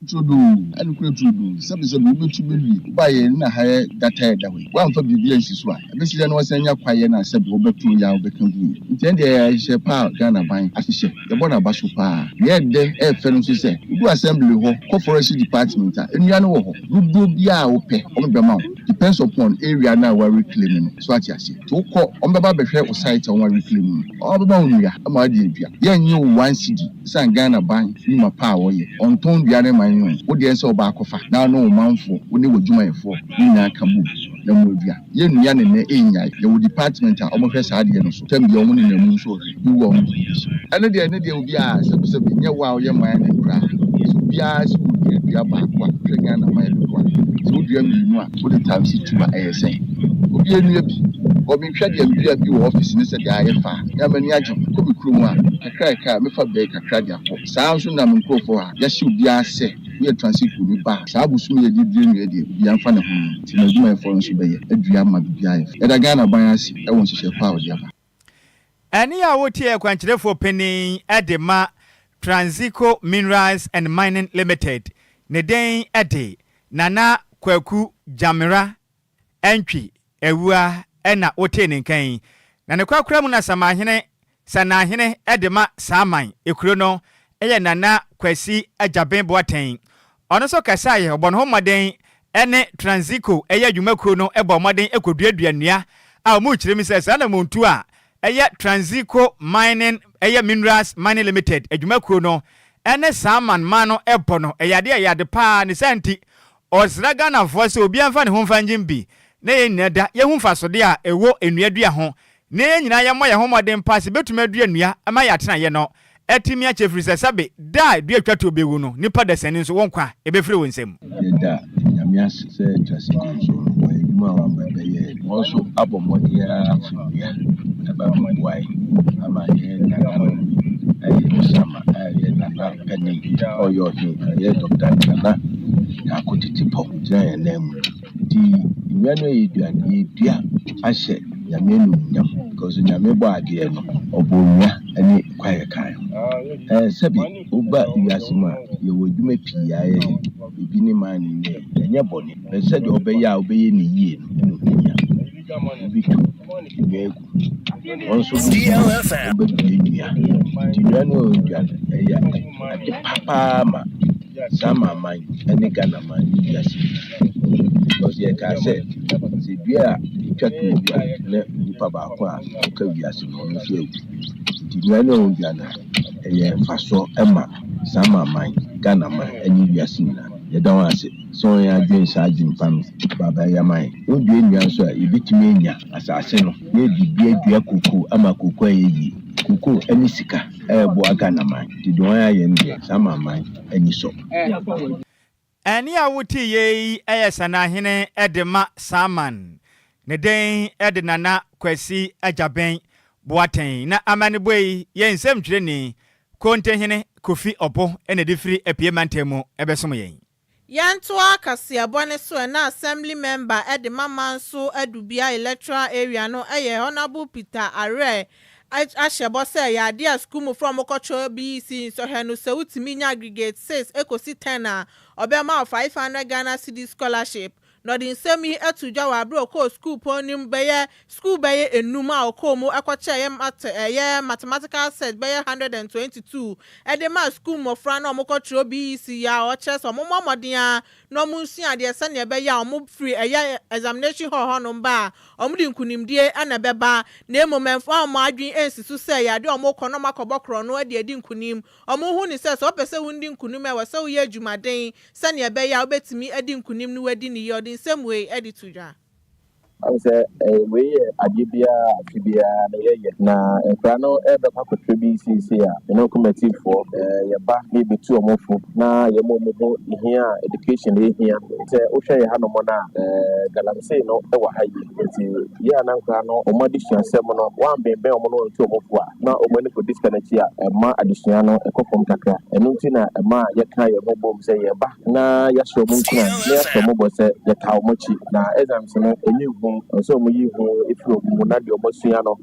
Turodoo, ɛnokorɛ turodoo, sɛbesɛbe wobɛtu bɛwie, wobaeɛ no na ha yɛ gata a ɛda hɔ yi, woamfa biribi ansi so a, ɛbɛsi dɛn na woasan anya kwaeɛ no a sɛbe wobɛto yɛ a wobɛka guiɛ? Nti ɛndeɛ ɛyɛ nhyehyɛɛ pa a Ghana aban ahyehyɛ, yɛbɔ no aba so pa ara. Deɛ ɛdɛ, ɛyɛ fɛ no nso sɛ, wodu assembly hɔ kɔ forestry department a, nnua no wɔ hɔ, dodoɔ biara a wopɛ, wɔbɛma wo, depends upon area no a woareclaim no, so ate aseɛ? Nti wokɔ, wɔbɛba abɛhwɛ wo site a wɔareclaim no, wɔbɛma wo nnua ma woade adua, yɛnnye wo one cedi. Esiane Ghana ban nnwuma pa a wɔyɛ, ɔntɔn dua no mma yɛn o, wo deɛ sɛ wobaa kɔfa na wo ne wo manfoɔ, wo ne w'adwumayɛfoɔ mo nyinaa ka bom na mo adua. Yɛn nnua no nnɛ ɛnnyae, yɛwɔ department a wɔhwɛ saa adeɛ no so, tɛm biara wɔn nenam mu nso wɔhwɛ, bi wu a wɔde bi bɛsi hɔ. Ɛno deɛ ɛno deɛ obiara, sɛbi sɛbi, nyɛ wo a woyɛ mining koraa, sɛ obiara sɛ wɔdua dua baako a, hwɛ Ghana man dodoɔ a, sɛ wodua mmienu a, wode times two a, ɛyɛ sɛn? Obiara nnua bi, wɔ menhwɛ deɛ medua bi wɔ office ne sɛdeɛ ayɛ fa a, me a m'ani agye ho, kɔ me kurom a, Kakrakra a, mɛfa bɛɛ kakra de akɔ. Saa ara nso na me nkurɔfoɔ a yɛahyɛ obiara sɛ woyɛ Transico-ni ba a, saa bosome yi a yɛde dua nnua deɛ, obiara mfa ne ho nyɛ. Nti m'adwumayɛfoɔ no nso bɛyɛ adua ama biribiara ayɛ fɛ. Yɛda Ghana aban ase wɔ nhyehyɛe pa a ɔde aba. Ɛnne a wotie yɛ kwankyerɛfoɔ panin de ma Transico Minerals and Mining Limited, ne din de Nana Kwaku Gyamera Antwi Awuah na wotee ne nka yi. Na ne korakora mu na Samahene, Sanahene de ma Saaman kuro no yɛ Nana Kwasi Agyaben Boateng. Ɔno nso kasaeɛ, ɔbɔ ne ho mmɔden ne Transico yɛ adwumakuo no bɔ mmɔden kɔduadua nnua a wɔrekyerɛ mu sɛ saa anammɔntuo a ɛyɛ Transico Mining ɛyɛ Minerals Mining Limited adwumakuo no ne Saaman man no bɔ no ɛyɛ adeɛ a ɛyɛ ade paa ne saa nti Ɔsrɛ Ghanafoɔ sɛ obiara mfa ne ho mfa ngyem bi na yɛn nyinaa da yɛhu mfasodeɛ a ɛwɔ nnua dua ho na yɛn nyinaa yɛmmɔ yɛn ho mmɔden paa sɛ yɛbɛtumi adua nnua ma yɛn atenaeɛ no atumi akyɛ ɛfiri sɛ sɛbe da a dua twa toɔ bɛwu no nipa dasani nso wo nkwa ɛbɛfiri wo nsam. Yɛda Nyame ase sɛ Trasiko nso no wɔn adwuma a wɔaba bɛyɛɛ no wɔn nso abɔ mmɔden ara afa nnua ɛba bɛboae ama yɛn nananom ɛyɛ Osama a ɛyɛ Nana panin a ɔyɛ ɔhene, ɔyɛ Dɔkta Nana Nyarko Tetepɔ gyina yɛn nan mu. Nti nnua no a yɛdua no, yɛdua ahyɛ Nyame animuonyam because Nyame bɔɔ adeɛ no, ɔbɔɔ nnua ne kwaeɛ kaa ho. Ɛɛ sɛbi woba wiase mu a, yɛwɔ adwuma pii a yɛyɛ, ebi ne mining ne ɛnyɛ bɔne, but sɛdeɛ wobɛyɛ a wobɛyɛ no yie no na ɛho hia. Wobɛtu nnua agu. Wɔn nso wɔbɛdua nnua. Nti nnua no a wɔdua no, ɛyɛ ade pa paa ma saa amanaman ne Ghana man ne wiase nyinaa. Because yɛkaa sɛ, sɛ dua a ɛtwa to wu a, na nipa baako a ɔka wiase no, ɔno nso awu. Nti nnua no a wɔdua no, ɛyɛ mfasoɔ ma saa amanaman, Ghana man ne wiase nyinaa. Yɛda wɔn ase sɛ wɔn adwene saa adwene pa no ba abɛyɛ ama yɛn. Wodua nnua nso a, yɛbɛtumi anya asase no na yɛde bi adua kokoo ama kokoo ayɛ yie. Kokoo ne sika ɛreboa Ghana man nti deɛ wɔn ayɛ no deɛ saa amanaman ani sɔ. Ɛnne a wotee yei yɛ Sanahene de ma Saman. Ne din de Nana Kwasi Agyabeng Boateng. Na amanebɔ yi yɛ nsɛmtwerɛni Kontehene Kofi Ɔbo na ɛde firi Apue Mantam mu bɛsom yɛn. Yɛntoa kaseɛbɔ no so ɛ na Assembly Member de ma Manso Adubia Electoral Area no yɛ Honourable Peter Areh ahyɛ bɔ sɛ ɛyɛ adeɛ a sukuu mmofra a wɔkɔtwerɛ BEC nsɔhwɛ no sɛ wotumi nya aggregate 6 kɔsi 10 a ɔbɛma wo 500 Ghana Cedis scholarship. Na ɔde nsɛm yi too dwa wɔ bere a ɔkɔɔ sukuupɔn no mu bɛyɛ sukuu bɛyɛ enum a ɔkɔɔ mu kɔkyɛɛ math ɛyɛ mathematical set bɛyɛ 122 de maa sukuu mmofra no a wɔkɔtwerɛ BEC yi a ɔkyerɛ sɛ wɔmmɔ mmɔden ara na wɔnsua adeɛ sɛnea ɛbɛyɛ a wɔfiri ɛyɛ examination hall hɔnom ba a wɔde nkunimdie na ɛbɛba na mmom ɛmfa wɔn adwene nsi so sɛ ɛyɛ adeɛ a wɔrekɔ na wɔakɔbɔ korɔno de adi nkunim. Wɔhu no sɛ sɛ wopɛ sɛ wodi nkunim a ɛwɔ sɛ woyɛ adwumaden sɛnea ɛbɛyɛ a wobɛtumi adi nkunim no woadi no yie. Ɔde nsɛm wei de to dwa. Ahu sɛ wei yɛ adeɛ biara afe biara no yɛyɛ na nkwadaa no rebɛkɔ akɔtwerɛ bi seesei a, me ne kɔmɛtifoɔ yɛba na yɛbɛtu wɔn fo na yɛma wɔn hu hia a education hia. Sɛ wohwɛ yɛ hanom no a, galamsey no wɔ ha yie nti yɛ a na nkwadaa no wɔn adesuasɛm no wɔambɛnbɛn wɔn na wɔantu wɔn fo a na wɔn ani kɔdi sika no akyi a ɛma adesua no ɛkɔ fam kakra. Ɛno nti na ɛma yɛka yɛn ho bom sɛ yɛba na yɛahyɛ wɔn nkuran na yɛahyɛ wɔn bɔ sɛ yɛtaa wɔn akyi. Na exams no ɛnyi hu, ɛwɔ sɛ wɔyi hu firi wɔn mu na deɛ wɔasua no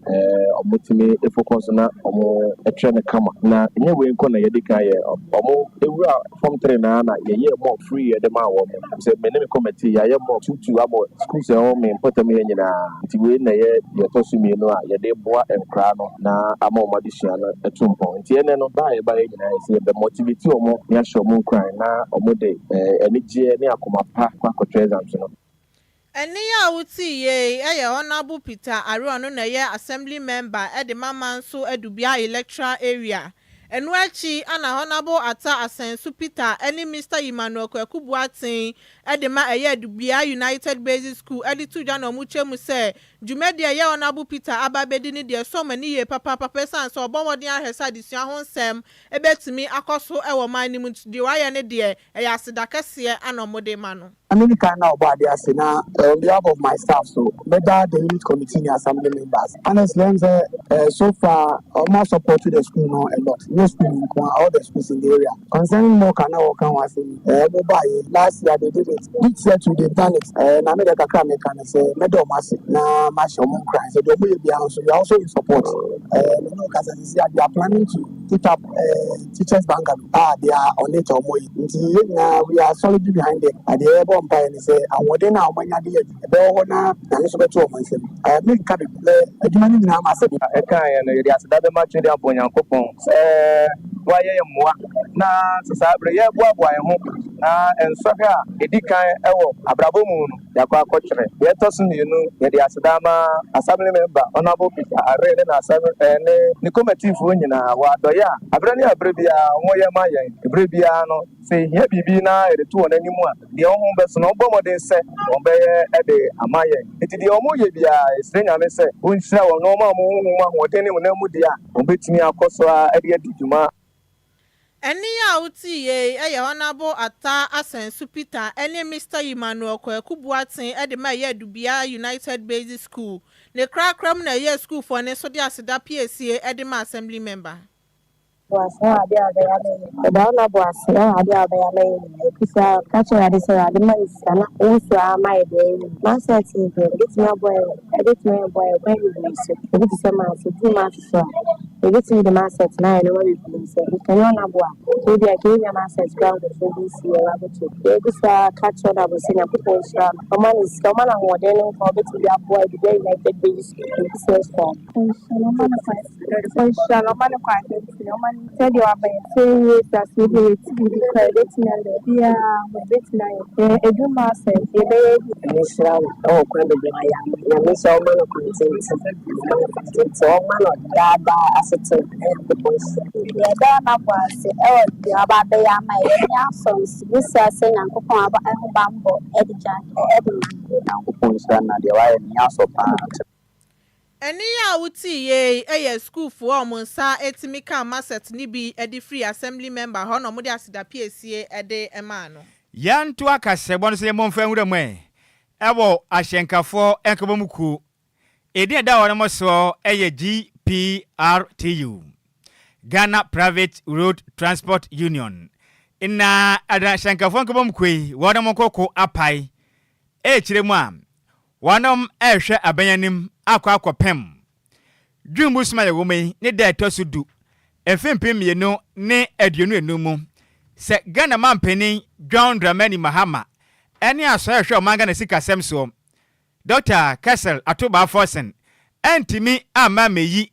wɔtumi focus na wɔtwerɛ no kama. Na ɛnyɛ wei nko na yɛdi kan yɛ, wɔn wura form 3 naa na yɛyɛɛ mock free yɛde maa wɔn. Sɛ me ne me committee yɛayɛ mock tutu abɔ schools a ɛwɔ me mpɔtam yɛ nyinaa. Nti wei na ɛyɛ deɛ ɛtɔ so mmienu a yɛde boa nkwadaa no na ama wɔn adesua no atu mpɔn. Nti ɛnɛ no baa yɛba yɛ nyinaa yɛ sɛ yɛbɛ motivate wɔn na yɛahyɛ wɔn nkuran na wɔn de anigyeɛ ne akoma pa kɔ akɔtwerɛ exams no. Ɛne a wotii yei yɛ Honourable Peter Areɔ no na ɛyɛ Assembly Member de ma Manso Adubia Electoral Area. Ɛno akyi ana Honourable Atta Asenso Peter ne Mr Emmanuel Kwaku Boateng de ma ɛyɛ Adubia United Basic School de to dwa na ɔmo kyerɛ mu sɛ dwumadi a ɛyɛ Honourable Peter aba abɛdi ne deɛ ɛsɔ ɔmo ani yie papaapa ɛsiane sɛ ɔbɔ mmɔden ahwɛ sɛ adesua ho nsɛm ɛbɛtumi akɔ so wɔ man no mu, nti deɛ wayɛ ne deɛ ɛyɛ aseda kɛseɛ ana ɔmo de ma no. America na ɔbɔ ade ase na on behalf of my staff so mɛda the unit committee ne assembly members. Honestly, ɛm sɛ so far ɔmo support the school no a lot. No school nko, all the schools in the area. Concerning mock na wɔka ho asɛm, ɔmo ba yɛ last year, they did it. This year too, they done it. Na me de kakra meka ne sɛ mɛda ɔmo ase na mahyɛ ɔmo nkuran sɛ deɛ ɔmo yɛ biara nso, we are also in support. Me ne kasa sisi a, they are planning to put up teachers bungalow a they are on it. Ɔmo yi nti yɛn nyinaa, we are solidly behind them. Adeɛ yɛbɔ mpaeɛ ne sɛ ahoɔden a ɔmo anya de yɛ ɛbɛwɔ hɔ na Nyame nso bɛto ɔmo nsam. Menka bebree, adwuma no nyinaa ma sɛ Ɛkaeɛ no, yɛde aseda bɛma Twɛde abɔ Onyankopɔn sɛ wayɛ yɛ mmoa na sɛ saa berɛ yɛboaboa yɛn ho na nsɔhwɛ a ɛdi kan ɛwɔ abrabɔ mu no yɛakɔ akɔtwerɛ. Deɛ ɛtɔ so mmienu, yɛde aseda ma assembly member Honourable Peter Are ne n'assembly ne ne committeefoɔ nyinaa wɔ adɔyɛ a aberɛ ne aberɛ biara wɔyɛ ma yɛn. Ɛberɛ biara no, sɛ ehia biribi na yɛde to wɔn anim a, deɛ wɔn ho bɛso no, wɔbɔ mmɔden sɛ wɔn bɛyɛ ɛde ama yɛn. Nti deɛ wɔn yɛ biara, ɛsrɛ Nyame sɛ wɔnhyira wɔn na wɔn a wɔn honhom ahoɔden ne wɔn mu deɛ a wɔn bɛtumi akɔ so a ɛde adi dwuma. Ɛne a wotii yei yɛ Honourable Atta Asenso Peter ne Mr Emmanuel Kwaku Boateng de ma ɛyɛ Adubia United Basic School. Ne korakora mu na ɛyɛ sukuufoɔ ne nso de aseda piesie de ma assembly member. Ase wɔ adeɛ a ɔbɛyɛ ama yɛn. Ɛda wo nabɔ ase wɔ adeɛ a ɔbɛyɛ ama yɛn nyinaa. Ɛfiri sɛ ka kyerɛ Awurade sɛ Awurade ma yɛ sika na wo nso ama yɛ deɛ ɛyɛ. Mindset deɛ, ɛbɛtumi aboa yɛn, ɛbɛtumi aboa yɛn kwan bebree so. Ebi te sɛ maths, ɛduru maths so a, ɛbɛtumi de mindset na ayɛ nneɛma bebree sɛ nkanyɛ ɔnabo a ebi a kɛnya mindset koraa nkurɔfoɔ bi si yɛ abɛto. Yɛgu so a ka kyerɛ ɔnabo sɛ Nyankopɔn nhyira no, ɔma no sika, ɔma no ahoɔden ne nkwa a ɔbɛtumi de aboa Adubia United Basic School business form. Ɔnhyira no, ɔma no kwan tenten, ɔma no sɛdeɛ waba yɛ sɛ yɛ ase bi yɛ ti biribi koraa yɛbɛtumi ayɛ biara ho yɛbɛtumi ayɛ yɛ adwuma sɛ yɛbɛyɛ bi. Nyame nhyira no ɛwɔ kwan bebree ayɛ ama. Nyame nhyira, ɔma no kwan tenten, ɔma no kwan tenten, ɔma no daadaa asetena na Nyankopɔn nhyira. Yɛda ɔnabɔ ase ɛwɔ deɛ ɔba abɛyɛ ama yɛ. Yɛni asɔ nso bisa sɛ Nyankopɔn aba ɛho bammɔ ɛde gya ɛde ma no. Nyankopɔn nhyira no na deɛ wayɛ no nyɛ asɔ paa. Ɛne a wotii yei yɛ sukuufoɔ a wɔn nsa etumi ka maset ne bi de firi assembly member hɔ na wɔde aseda piesie de maa no. Yɛnto akasɛbɔ no sɛ yɛmmɔ mfa nwura mu ɛ ɛwɔ ahyɛnkafoɔ nkabom kuo ɛdin a ɛda hɔ no mo soɔ ɛyɛ GPRTU, Ghana Private Road Transport Union, na ɛda ahyɛnkafoɔ nkabom kuo yi wɔn mo nkoko apae ɛkyerɛ mu a wɔnom ɛrehwɛ aban anim akɔ akɔpem June bosome a yɛwɔ mu yi ne da ɛtɔ so 10, 2025 mu, sɛ Ghana mampanin John Dramani Mahama ɛne asɔre ɛhwɛ ɔman Ghana sikasɛm soɔ Dr Cassiel Ato Baah Forson ɛntumi amma mɛyi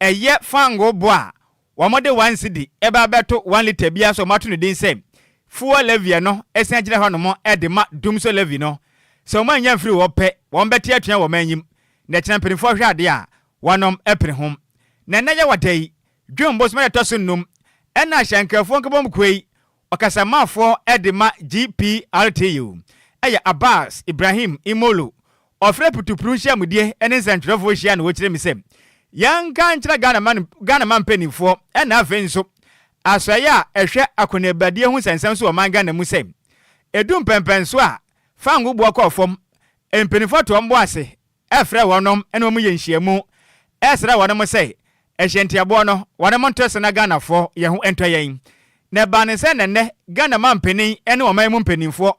ɛyɛ fango bo a wɔde 1 cedi ɛba abɛto 1 litre biara so, wɔato no din sɛ fuel levy no ɛsan gyina hɔ nom ɛde ma dumso levy no, sɛ wɔn anya mfiri hɔ pɛ, wɔn bɛte atua wɔn anyim na ɛkyerɛ mpanimfoɔ hwɛ adeɛ a wɔnom ɛpere ho. Na ɛnɛ yɛ wɔda yi, June bosome ɛtɔ so 5, ɛna ahyɛnkafoɔ nkabom kuo yi ɔkasamafoɔ ɛde ma GPRTU ɛyɛ Abbas Ibrahim Imolo. Ɔfrɛ putupru nhyiamudie ne nsɛntwerɛfoɔ hyia na wɔkyerɛ mu sɛ yɛnka nkyerɛ Ghana man Ghana man mpaninfoɔ ɛna afei nso asoɛeɛ a ɛhwɛ akɔneabadie ho nsɛnsɛm so wɔ ɔman Ghana mu sɛ ɛdu mpɛnpɛnsoɔ a fango boɔ kɔɔ fam mpaninfoɔ to wɔn bo ase frɛ wɔnom ne wɔn yɛ nhyiamu srɛ wɔnom sɛ ɛhyɛntiaboɔ no wɔnom nto so na Ghanafoɔ yɛn ho ntɔ yɛn. Na ɛbaa no sɛ na nnɛ Ghana manpanin ne ɔman mu mpaninfoɔ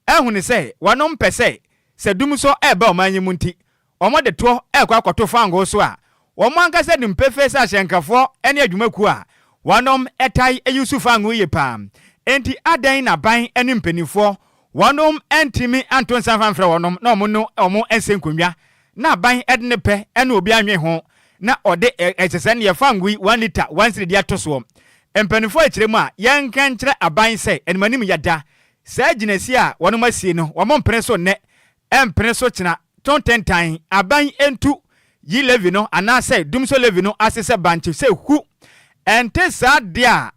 ahunu sɛ wɔnom pɛ sɛ sɛ dumsɔ reba ɔman yi mu nti wɔde toɔ rekɔ akɔto fangoo so a wɔn ankasa nim pefee sɛ ahyɛnkafoɔ ne adwumakuo a wɔnom tae use fangoo yie paa. Enti adɛn na aban ne mpaninfoɔ Wɔnom antumi anto nsa amfa amfrɛ wɔnom na wɔn ne wɔn ansɛ nkonnwa, na aban de ne pɛ ne obi anwen ho na ɔde ɛsɛ sɛ neɛ fango yi one litre one cedi de ato soɔ. Mpaninfoɔ rekyerɛ mu a, yɛnka nkyerɛ aban sɛ animanim yɛda saa gyinasie a wɔnom asie no wɔn mpene so nnɛ mpene so kyena to ntentan, aban ntu yi levy no anaasɛ dumsɔ levy no ase sɛ bankye sɛ hu. Ɛnte saa deɛ a,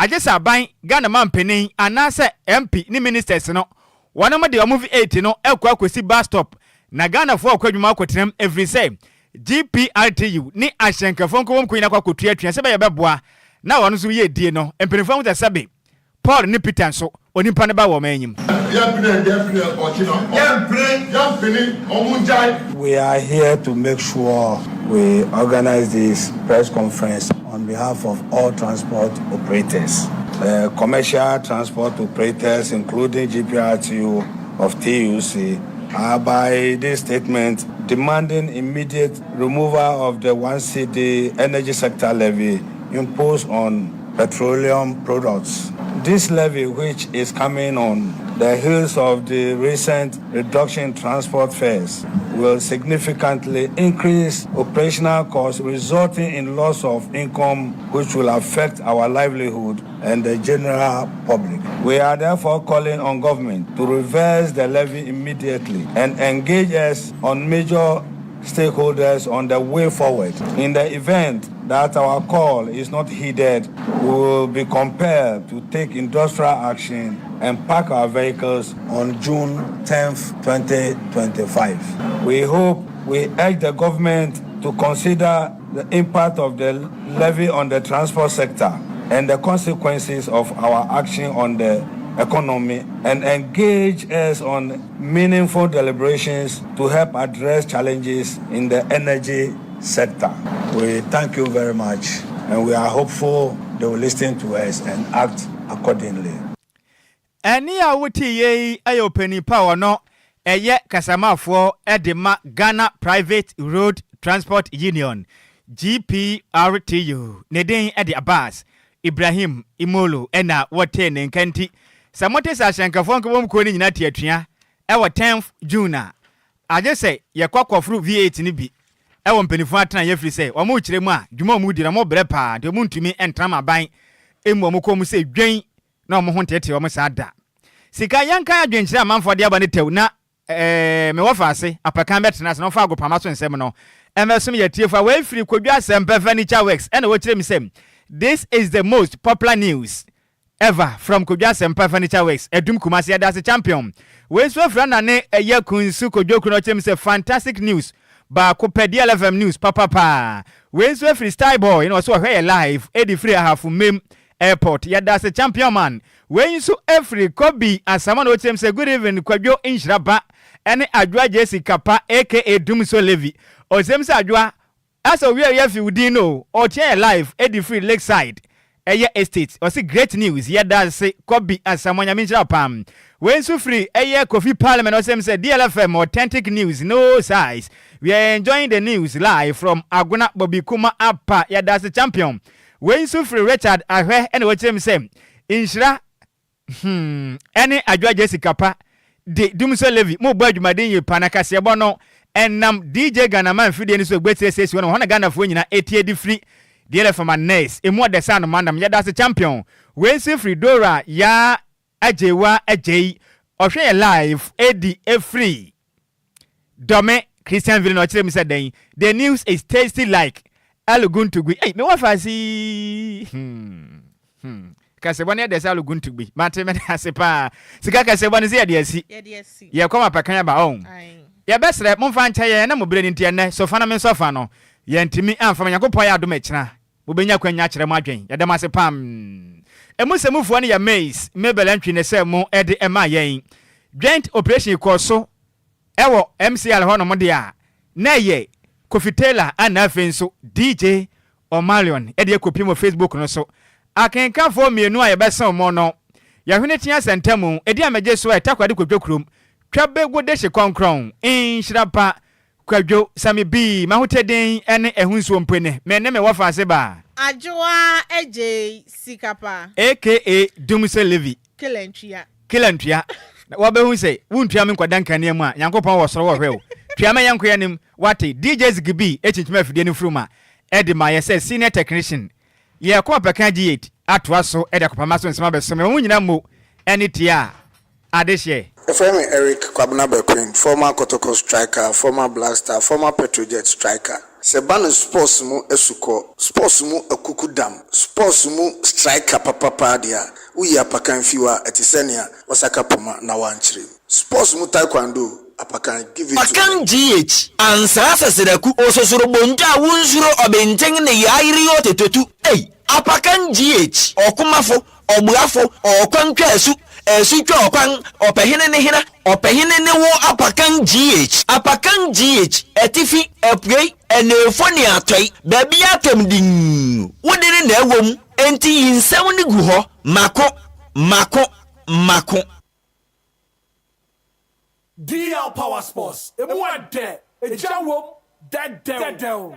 agye sɛ aban, Ghana manpanin anaasɛ MP ne ministers no, wɔnom de wɔn V8 no kɔ akɔsi bus stop na Ghanafoɔ rekɔ adwuma akɔtenam ɛfiri sɛ GPRTU ne ahyɛnkafoɔ nkɔmmɔ mu kɔ nyinaa kɔ akɔtua atua sɛ ɛbɛyɛ bɛboa na wɔn nso yɛ die no. Mpanimfoɔ ahu sɛ sɛbe Paul ne Peter nso, onipa no ba wɔ wɔn anim. Yɛmpene yɛmpene ɔkyena yɛmpene yɛmpene ɔmo ngyae. We are here to make sure we organize this press conference on behalf of all transport operators, commercial transport operators including GPRTU of TUC, are by this statement demanding immediate removal of the 1 cedi energy sector levy imposed on petroleum products. This levy, which is coming on the heels of the recent reduction in transport fares, will significantly increase operational costs, resulting in loss of income, which will affect our livelihood and the general public. We are therefore calling on government to reverse the levy immediately and engage us on major stakeholders on the way forward. In the event that our call is not heeded, we will be compelled to take industrial action and park our vehicles on June 10th, 2025. We hope we urge the government to consider the impact of the levy on the transport sector and the consequences of our action on the economy and engage us on meaningful deliberations to help address challenges in the energy sector. We thank you very much and we are hopeful they will listen to us and act accordingly. Ɛnne a woteeɛ yi yɛ ɔpanin pa a ɔno ɛyɛ kasamafoɔ de ma Ghana Private Road Transport Union, GPRTU. Ne din de Abbas Ibrahim Imolo na wɔtee ne nka nti sɛ mote sɛ ahyɛnkafoɔ nkabom kuo no nyinaa te atua wɔ 10th June a, agye sɛ yɛkɔ kɔforo V8 no bi wɔ mpanimfoɔ atenaeɛ ɛfiri sɛ wɔn rekyerɛ mu a dwuma a wɔredi no wɔbrɛ paa nti wɔntumi ntra ma aban mmu wɔn kɔn mu sɛ dwen na wɔn ho nteetee wɔn saa da. Sika, yɛnkan adwenkyerɛ a amanfoɔ de aba no tɛw na Ɛɛ, me wɔfa ase, apakan bɛtena ase na ɔmfa agoprama so nsɛm no mmɛsom yɛn atiefo a wei firi Kwadwo Asɛmpɛ Furniture Works ɛna wɔkyerɛ mu sɛ This is the most popular news ever from Kwadwo Asɛmpa Furniture Works, Adum Kumasi Yɛda ase champion. Wei nso afiri Anane ɛyɛ Kunsu Kodwo Kuro na ɔkyerɛ mu sɛ Fantastic news baako pɛ DLFM news papa paa. Wei nso afiri Style Boy na ɔsɛ ɔhwɛ yɛ live ɛdi firi Ahafo Mem Airport yɛdase champion man. Wei nso firi Kobe Asamoah na ɔkyerɛm sɛ good evening Kwadwo Nhyira ba ɛne Adwoa JC Kapa aka Dumso Levy. Ɔsɛm sɛ Adwoa asɛ owie yɛ fi wo din no o ɔtia yɛ live ɛdi firi Lakeside ɛyɛ estate ɔse great news yɛdase Kobe Asamoah Nyame nhyira wo paa. Wei nso firi ɛyɛ Kofi Parliament ɔsɛm sɛ DLFM authentic news no size we are enjoying the news live from Agona Bobby Kuma Apa yɛdase champion. Wei nso firi Richard Ahwɛ na ɔkyerɛ mu sɛ, Nhyira hmm ɛne Adwoa Jessica pa de Dumsor Levy mo bɔ adwumaden yie pa na kaseɛbɔ no ɛnam DJ Ghanaman mfidie no so ɛgbɛtire siesie hɔ na hɔ na Ghanafoɔ nyinaa ɛtie de firi DLF ma Nurse ɛmu ɔdɛ sɛ anoma nam yɛda ase champion Wei nso firi Dora Yaa Agyeiwa Agyei ɔhwɛ yɛ live ɛdi ɛfiri Dɔme Christian Ville na ɔkyerɛ mu sɛ dɛn? The news is tasty like aluguntugui. Ei, me wɔ faase hmm hmm. Kasɛbɔ no yɛ dɛ sɛ aluguntugui. Mate mede ase paa. Sika kasɛbɔ no sɛ yɛde asi. Yɛkɔ ma pɛkan aba ɔn. Yɛbɛsrɛ momfa nkyɛ yɛn na mo berɛ no nti ɛnnɛ, sofa na me nsɔfa no, yɛantumi amfa ma. Nyankopɔn ayɛ adom akyina mobɛnya akwanya akyerɛ mo adwen. Yɛda mo ase pam. Emu sɛmufoɔ no yɛ Mays, Mabel Antwi ne sɛ mo de maa yɛn. Joint operation kɔɔ so wɔ MCL hɔ nom deɛ a, na ɛyɛ Kofi Taylor ɛna afei nso DJ Omalion de akɔpiem wɔ Facebook no so. Akenkanfoɔ mmienu a yɛbɛsen wɔn no, Yɛhwene Tea Sɛntamu, Ɛdi a Megye So ɛ, Takoradi Kwadwo Kurom, Twa Begu Dehye Kɔnkrɔn, Nhyira Pa, Kwadwo, Sammy B, M'ahotɛden ne Ɛho Nsuo Mpo Ne, Me ne Me Wɔfaase Ba. Adwoa Adjei Sikapa. Aka Dumsɛ Levy. Killer Ntua. Killer Ntua. Na wabɛhu sɛ wontua me nkɔda nkanea mu a, Nyankopɔn wɔ soro wɔhwɛ wo. Tua ma yɛnkɔ yɛn anim, wate. DJ Ziggy B kyinkyim afidie no mfuruma de ma yɛ sɛ senior technician. Yɛrekɔ Ɔpɛka G8 atoa so de akɔpama so nsɛm abɛso me. Wɔn nyinaa mmo ne tie a adehyeɛ. Yɛfrɛ me Eric Kwabena Berquin, former Kotoko striker, former Black Star, former Petrojet striker. Sɛ ɛba no sports mu asukɔ, sports mu akukudam, sports mu striker papa paa deɛ a, woyi Apakan fi hɔ a, ɛte sɛ nea wasaka poma na wankyerɛ mu. Sports mu taekwondo, Apakan, give it to Apakan me. GH, Ansaa Sɛsɛdaku, Ososorobonto a wonsuro ɔbenten ne Yaayereyo Tetotu, ei, Apakan GH, Ɔkomafo, Ɔboafo, ɔkwan twa asu, asu twa ɔkwan, ɔpɛhene ne hena, ɔpɛhene ne wo Apakan GH, Apakan GH, Atifi, Apuei, Aneefo ne Atɔe, baabiara tɛm dinn, wo de no na ɛwɔ mu, enti yi nsɛm no gu hɔ, mako, mako, mako. DL Power Sports, emu ɛdɛ, egya wom, dɛdɛw.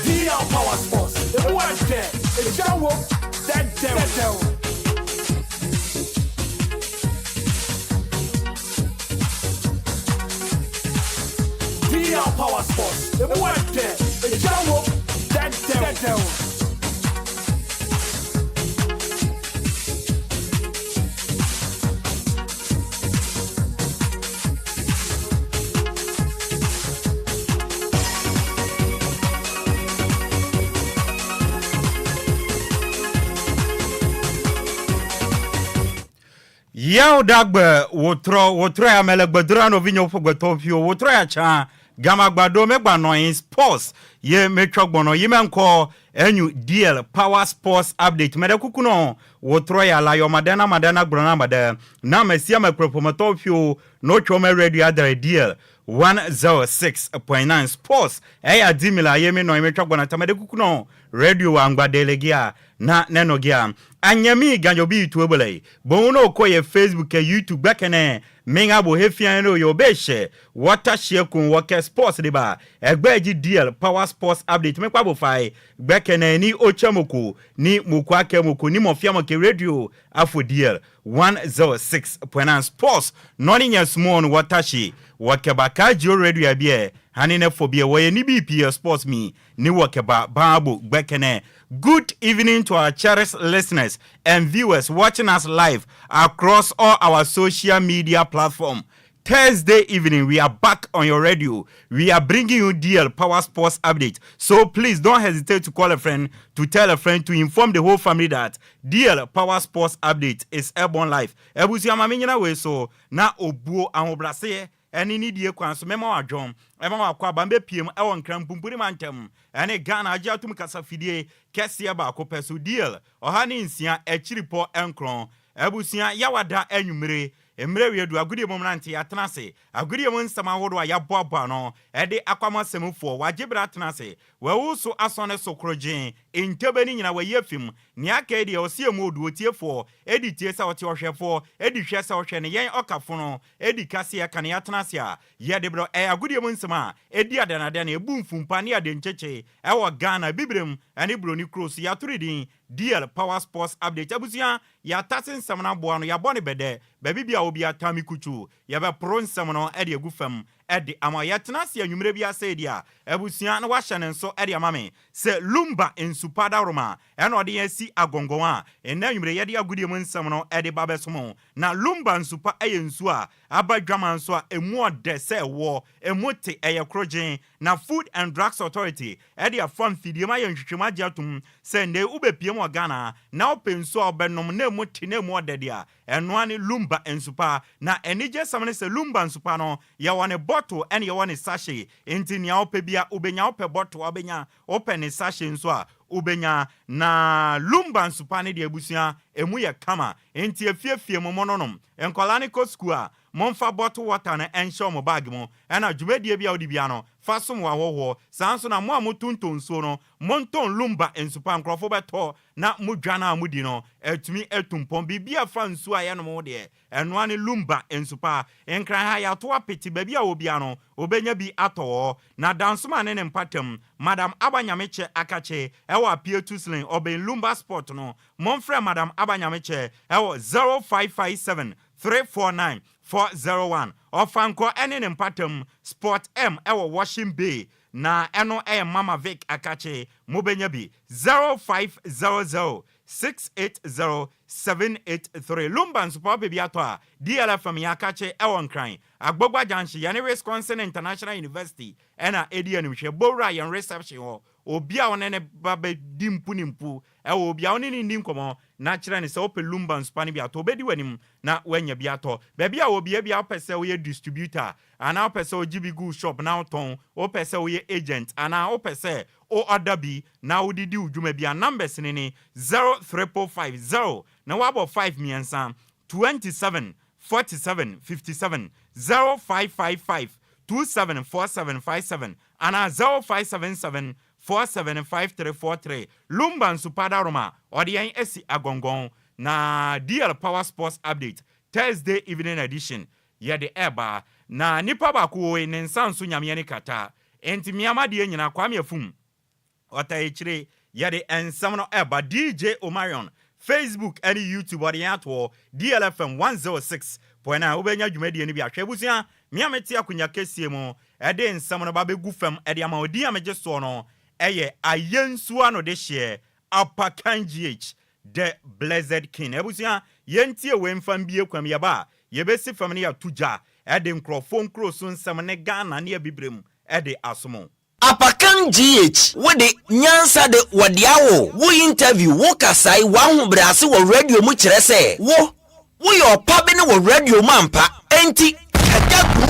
DL Power Sports, emu ɛdɛ, egya wom, dɛdɛw. DL Power Sports, emu ɛdɛ, egya wom, dɛdɛw. Yaw dagbe wotrɔ wotrɔ ya mele gbedora nɔvinyewo ƒe gbetɔwo ƒiwo wotrɔ ya tsã gamagba ɖo megba nɔ anyi sports ye metsɔ gbɔnɔ yi me ŋkɔ enyu DL power sports update meɖe kuku nɔ wotrɔ ya la yɔ maɖe na maɖe na gblɔ na maɖe na ame sia ame kple ƒometɔwo ƒiwo ne wotsɔ me radio adre DL 106.9 sports eya di mi la ye mi nɔ anyi metsɔ gbɔna ta meɖe kuku nɔ radio wa ŋgba ɖe le gia na nenɔ gia anye mi ganjo bi tu ebele boŋ ne wokɔ ye Facebook ke YouTube gbe ke ne mi ŋa bo hefia ne yo be she wɔta shie kun wɔkɛ sports de ba egbe dzi DL power sports update mi kpa bo fae gbe ke ne ni otse moko ni moko ake moko ni mɔfia mɔke radio afo DL 106.9 sports nɔni nye small wɔta she wɔkɛ ba ka gio radio abie hani ne fo bie wɔyɛ ni bi sports mi ni wɔkɛ ba baabo gbe ke ne Good evening to our cherished listeners and viewers watching us live across all our social media platform. Thursday evening, we are back on your radio. We are bringing you DL Power Sports Update. So please don't hesitate to call a friend, to tell a friend, to inform the whole family that DL Power Sports Update is airborne live. Ebusua ma menyina wei so na obuo ahobrɛaseɛ ɛne nidie kwan so mɛma wadwom ɛma wakɔ aba mbɛpiem ɛwɔ Nkran mpumpuri mantam ɛne Ghana agye atom kasafidie kɛseɛ baako pɛ so DL 106.9. Abusua yawada anwummere mmerɛ wie du agodie mu mmerante yɛatena ase agodie mu nsɛm ahodoɔ a yɛaboaboa no ɛde akwamasɛmfoɔ wagye berɛ atena ase wawu so asɔ ne so korogyen ntɛbɛ no nyina wayi afim nea aka yi deɛ ɔsi emu odu otiefoɔ edi tie sɛ ɔte ɔhwɛfoɔ edi hwɛ sɛ ɔhwɛ ne yɛn ɔkafo no edi kaseɛ ka ne yɛatena ase a yɛde berɛ ɛyɛ agodie mu nsɛm a edi adanadane ebu mfumpa ne ade nkyekye ɛwɔ Ghana bibirem ɛne buroni kuro so yɛatoro din. DL Power Sports Update. Abusua, yɛatase nsɛm no aboa no, yɛabɔ no bɛdɛ. Baabi bi a obi atame kutu, yɛbɛporo nsɛm no de agu fam de ama. Yɛtena ase anwummerɛ bi asɛ di a, abusua, na wahyɛ ne nso de ama me sɛ Lumba Nsupa Dawroma ɛna ɔde yɛn asi agɔngɔn a ɛnna anwummerɛ yɛde agodie mu nsɛm no de ba bɛsom. Na Lumba Nsupa yɛ nsuo a aba dwama nso a emu ɔdɛ sɛ ɛwoɔ, emu te, ɛyɛ korogyen. Na Food and Drugs Authority ɛde afa mfidie mu ayɛ nhwehwɛmu agye atom sɛ nnɛ wobɛpie mu wɔ Ghana na wopɛ nsuo a wobɛnom na emu te na emu ɔdɛ deɛ a, ɛnoa ne Lumba Nsupa. Na anigye sɛm ne sɛ Lumba Nsupa no, yɛwɔ ne bottle ɛne yɛwɔ ne sachet, nti nea wopɛ bia wobɛnya. Wopɛ bottle a wobɛnya, wopɛ ne sachet nso a wobɛnya. Na Lumba Nsupa ne deɛ, abusua, emu yɛ kama, nti efiefie mu mo nonom. Nkɔlaa ne kɔ sukuu a, momfa bottle water no ɛnhyɛ wɔn bag mu. Ɛna dwumadie bi a wode bia no fa som wɔ ahɔhoɔ saa nso. Na mo a motontɔn nsuo no, montɔn Lumba Nsupa, nkurɔfo bɛtɔ na modwa no a modi no atumi atu mpɔn. Biribi a fa nsuo a yɛnom wo deɛ, ɛnoa ne Lumba Nsupa. Nkran ha yɛato apete, baabi a wɔbia no wobɛnya bi atɔ wɔ. Na Dansoma ne ne mpatam, Madam Aba Nyamekyɛ Akakye ɛwɔ Apietu Slin, ɔbɛn Lumba Sport no. Momfrɛ Madam Aba Nyamekyɛ ɛwɔ 0557 349 401. Ɔfankɔ ɛne ne mpatam, Sport M ɛwɔ Washing Bay, na ɛno ɛyɛ Mama Vic Akakye. Mobɛnya bi 0500 680 783. Lumba Nsupa, wopɛ bi atɔ a, DLFM yɛ akakye ɛwɔ Nkran Agbogba Junction, yɛne Wisconsin International University ɛna ɛdi animhwɛ. Bowura yɛn reception hɔ, obi a wɔne ne ba bɛdi mpu ne mpu ɛwɔ, obi a wɔne ne ndi nkɔmmɔ na kyerɛ ne sɛ wopɛ Lumba Nsupa no bi atɔ, obɛdi w'anim na woanya bi atɔ. Baabi a wɔbia bi a wopɛ sɛ woyɛ distributor anaa wopɛ sɛ wogye bi gu shop na wotɔn, wopɛ sɛ woyɛ agent anaa wopɛ sɛ wo order bi na wode di wo dwuma bi a, numbers ne ne 03550 na woabɔ 5 mmiɛnsa 27 47 57, 0555 274757 anaa 0577 475343. Lumba Nsupa Daroma ɔde yɛn asi agɔngɔn. Na DL Power Sports Update Thursday evening edition yɛde ɛba. Na nipa baako wɔ ne nsa nso nyameɛ ne kata, enti mmeama deɛ nyinaa Kwame Afum ɔta akyire yɛde nsɛm no ɛba. DJ Omarion, Facebook ɛne YouTube ɔde yɛn atoɔ DLFM 106.9. Wobɛnya dwumadie no bi ahwɛ. Abusua, mmea mete akonnwa kɛseɛ mu ɛde nsɛm no ba bɛgu fam ɛde ama. Odin a megye soɔ no ɛyɛ Ayɛnsuo ano de hyeɛ Apakan GH, the Blessed King. Abusua, yɛntie wei mfa mbie kwam. Yɛba a, yɛbɛsi fam no, yɛato gya ɛde nkurɔfoɔ nkuro so nsɛm ne Ghana ne Abibirem ɛde asom. Apakan GH, wode nyansa de wɔde awo wo interview, wo kasae, w'ahobrɛase wɔ radio mu kyerɛ sɛ wo woyɛ ɔpa bi ne wɔ radio mu ampa, enti kagya gu.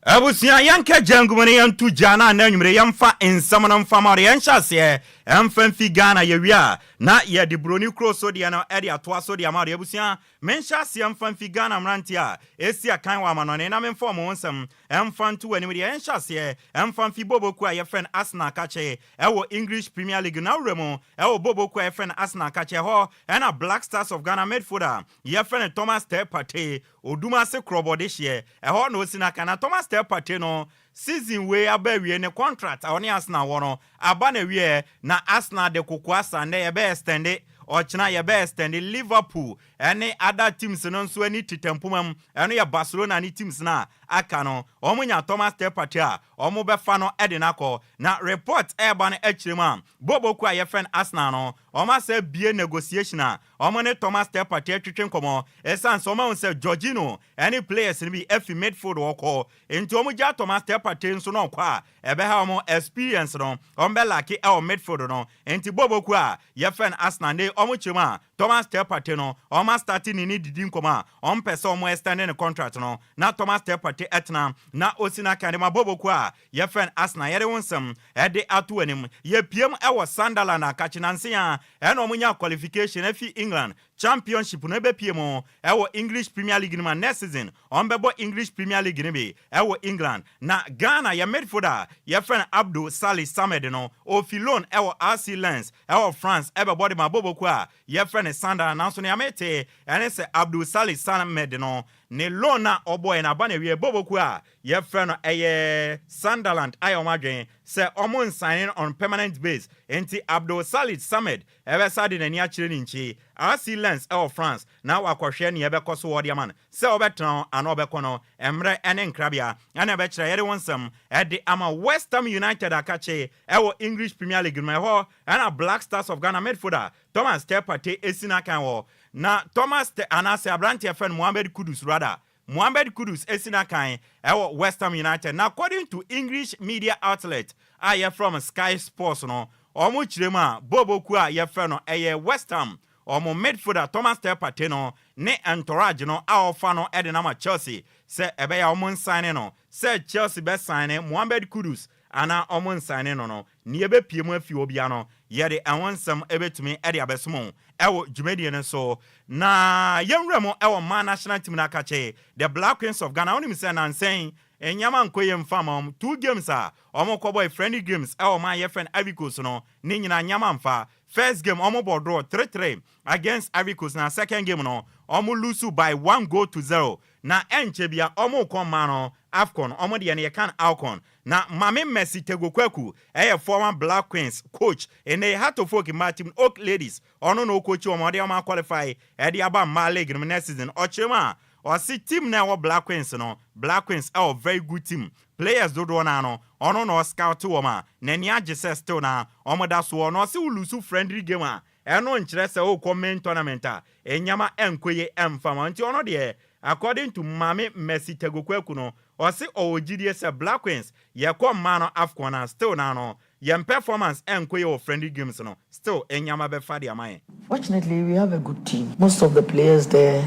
Abusua, yɛnka gyangu mu no, yɛnto gya no ana anwummere yɛmfa nsɛm no mfa ma ɔde. Yɛnhyɛ aseɛ ɛmfa mfi Ghana, yɛwie a na yɛde buroni kuro so deɛ no ɛde atoa so de ama ɔde. Abusua, menhyɛ aseɛ mfa mfi Ghana mmeranteɛ a ɛsi akan wɔ amanɔne na memfa ɔmo ho nsɛm ɛmfa nto w'anim deɛ. Yɛnhyɛ aseɛ ɛmfa mfi boboku a yɛfrɛ no Arsenal kakye ɛwɔ English Premier League. Na wura mu ɛwɔ boboku a yɛfrɛ no Arsenal kakye hɔ, ɛna Black Stars of Ghana midfielder yɛfrɛ no Thomas Partey, Odumase korɔbɔde hyeɛ ɛhɔ na osi n'aka. Na Thomas Partey no, season wei aba awie, ne contract a ɔne Arsenal wɔ no aba na awie, na Arsenal de koko asa. Nnɛ yɛbɛ extend, ɔkyena yɛbɛ extend. Liverpool ɛne other teams no nso ani tetɛ mpoma mu. Ɛno yɛ Barcelona ne teams no a aka no, wɔn nya Thomas Partey a, wɔn bɛfa no ɛde n'akɔ. Na report ɛreba no akyire mu a, boboku a yɛfrɛ no Arsenal no, wɔn asɛ bie negotiation a wɔn ne Thomas Partey atwitwe nkɔmɔ, ɛsiane sɛ wɔn ahu sɛ Jorginho ɛne players no bi afi midfield wɔkɔ, nti wɔn gya Thomas Partey nso no ɔkɔ a, ɛbɛha wɔn experience no, wɔn bɛ lack ɛwɔ midfield no. Nti boboku a yɛfrɛ no Arsenal ne wɔn kyerɛ mu a, Thomas Partey no, wɔn astart ne didi nkɔmɔ a wɔn pɛ sɛ wɔn extend ne contract no na Thomas Partey ɛtena na osi n'aka de ma boboku a yɛfrɛ no Arsenal. Yɛde wɔn nsɛm ɛde ato anim. Yɛpiem ɛwɔ Sunderland akakye nanse a ɛna wɔn nya qualification afi England Championship no ɛbɛpie mu ɛwɔ English Premier League no mu. Next season wɔn bɛbɔ English Premier League no bi ɛwɔ England. Na Ghana yɛ midfielder a yɛfrɛ no Abdul Salih Samed no, ofi loan ɛwɔ RC Lens ɛwɔ France ɛbɛbɔ de ma boboku a yɛfrɛ no Sunderland. Nanso nea mete ɛne sɛ Abdul Salih Samed no Ne loan a ɔbɔɛ no aba n'awie. Boboku a yɛfrɛ no ɛyɛ Sunderland ayɛ wɔn adwene sɛ ɔmo nsign on permanent base, nti Abdul Salid Samed ɛbɛsa de n'ani akyerɛ ne nkyi RC Lens ɛwɔ France na wakɔhwɛ nea ɛbɛkɔ so wɔ de ama no, sɛ ɔbɛtena hɔ anaa ɔbɛkɔ no, mmerɛ ɛne nkrabea ɛna ɛbɛkyerɛ. Yɛde wɔn nsɛm ɛde ama West Ham United akakye ɛwɔ English Premier League no ɛhɔ, ɛna Black Stars of Ghana midfielder Thomas Partey esi n'akan wɔ na Thomas anaasɛ aberanteɛ fɛ no Mohammed Kudus, rather Mohammed Kudus esi n'akan ɛwɔ West Ham United. Na according to English media outlet a yɛfrɛ Sky Sports no, wɔn kyerɛ mu a, boboku a yɛfrɛ no ɛyɛ West Ham ɔmo midfielder Thomas Partey no ne entourage no a ɔfa no ɛde nama Chelsea sɛ ɛbɛyɛ a ɔmo nsign no, sɛ Chelsea bɛsign Mohammed Kudus anaa ɔmo nsign no, nea ɛbɛpie mu afi hɔ bia no, yɛde ɛho nsɛm ɛbɛtumi ɛde abɛsom ɛwɔ dwumadie no so. Na yɛnwura mu ɛwɔ mmaa national team no akakye, the Black Queens of Ghana. Wonim sɛ nansɛn nneɛma nkɔ yɛ mfa ma ɔm. Two games a ɔmo kɔbɔ, friendly games ɛwɔ ɔman yɛfrɛ no Ivory Coast no, ne nyinaa nneɛma mfa. First game, ɔmo bɔ draw 3-3 against Ivory Coast, na second game no, ɔmo lose by 1 goal to 0. Na ɛnkyɛ bia ɔmo kɔ mmaa no AFCON, ɔmo deɛ no yɛka no AWCON. Na Maame Mercy Tagoe-Quarcoo ɛyɛ former Black Queens coach, ɛnɛ Hearts of Oak mmaa team, Oak Ladies, ɔno na ɔkɔkyi wɔn, ɔde ɔmo aqualify ɛde aba mmaa league no next season. Ɔkyerɛ mu a, ɔsi team na ɛwɔ Black Queens no, Black Queens ɛwɔ very good team. Players dodoɔ naa no, ɔno na ɔscout wɔn a n'ani agye sɛ still na ɔmo da so. Ɔno ɔsi wolose friendly game a, ɛno nkyerɛ sɛ ɔkɔ main tournament a ɛnyama ɛnkɔ yie ɛmfa ma. Nti ɔno deɛ, according to Maame Mercy Tagoe-Quarcoo no, ɔsi ɔwɔ gyidie sɛ Black Queens yɛkɔ mmaa no AFCON a, still na no yɛn performance ɛnkɔ yie wɔ friendly games no, still ɛnyama bɛfa de ama yɛn. Fortunately, we have a good team. Most of the players there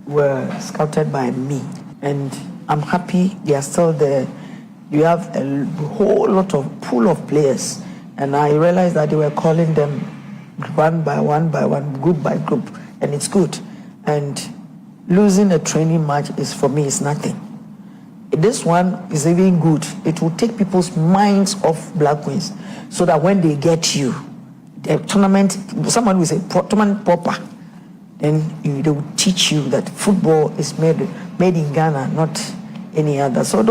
were scouted by me, and I'm happy they are still there. You have a whole lot of pool of players, and I realized that they were calling them one by one by one, group by group, and it's good. And losing a training match is, for me, is nothing. This one is even good. It will take people's minds off Black Queens, so that when they get you, the tournament, someone will say tournament proper, then they will teach you that football is made in Ghana, not any other. So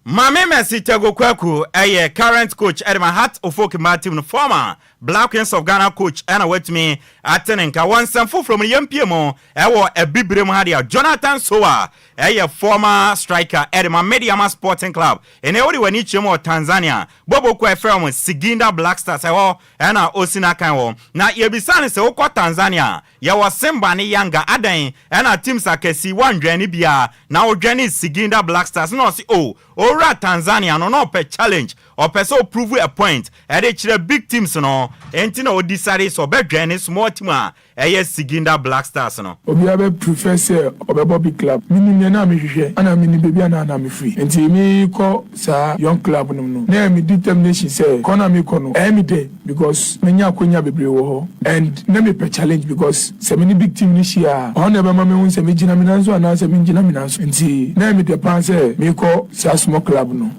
Maame Mercy Tagoe-Quarcoo ɛyɛ current coach ɛde ma Hearts of Oak mmaa team no, former Black Queens of Ghana coach, ɛna watumi ate ne nka. Wɔn nsɛm foforɔ mu no, yɛmpie mu ɛwɔ abibire mu ha deɛ, Jonathan Sowah ɛyɛ former striker ɛde ma Medeama Sporting Club. Ɛnna ɛwɔ de w'ani kyerɛ mu wɔ Tanzania, bɔbɔku a ɛfrɛ wɔn Singida Black Stars, ɛhɔ ɛna osi n'akan wɔ. Na yɛbisa no sɛ wokɔ Tanzania, yɛwɔ Simba ne Yanga, adan ɛna teams akɛse, wandwɛn biara na wodwɛne Singida Black Stars? Na ɔsi o, owura Tanzania no, na ɔpɛ challenge, ɔpɛ sɛ ɔprove a point ɛde kyerɛ big teams no, ɛnti na ɔdecide sɛ ɔbɛdwɛn ne small team a ɛyɛ Singida Black Stars no. Obiara bɛ prefer sɛ ɔbɛbɔ big club. Minim nea na mehwehwɛ ana minim baabi a na mefiri, nti mekɔ saa young club no mu no, na ɛyɛ me determination sɛ kɔ na mekɔ no, ɛyɛ me dɛ because menya akonya bebree wɔ hɔ and na mepɛ challenge, because sɛ me ne big team no hyia a, ɔhɔ na ɛbɛma mehu sɛ megyina me nan so anaasɛ mengyina me nan so. Nti na ɛyɛ me dɛ paa sɛ mekɔ saa small club no.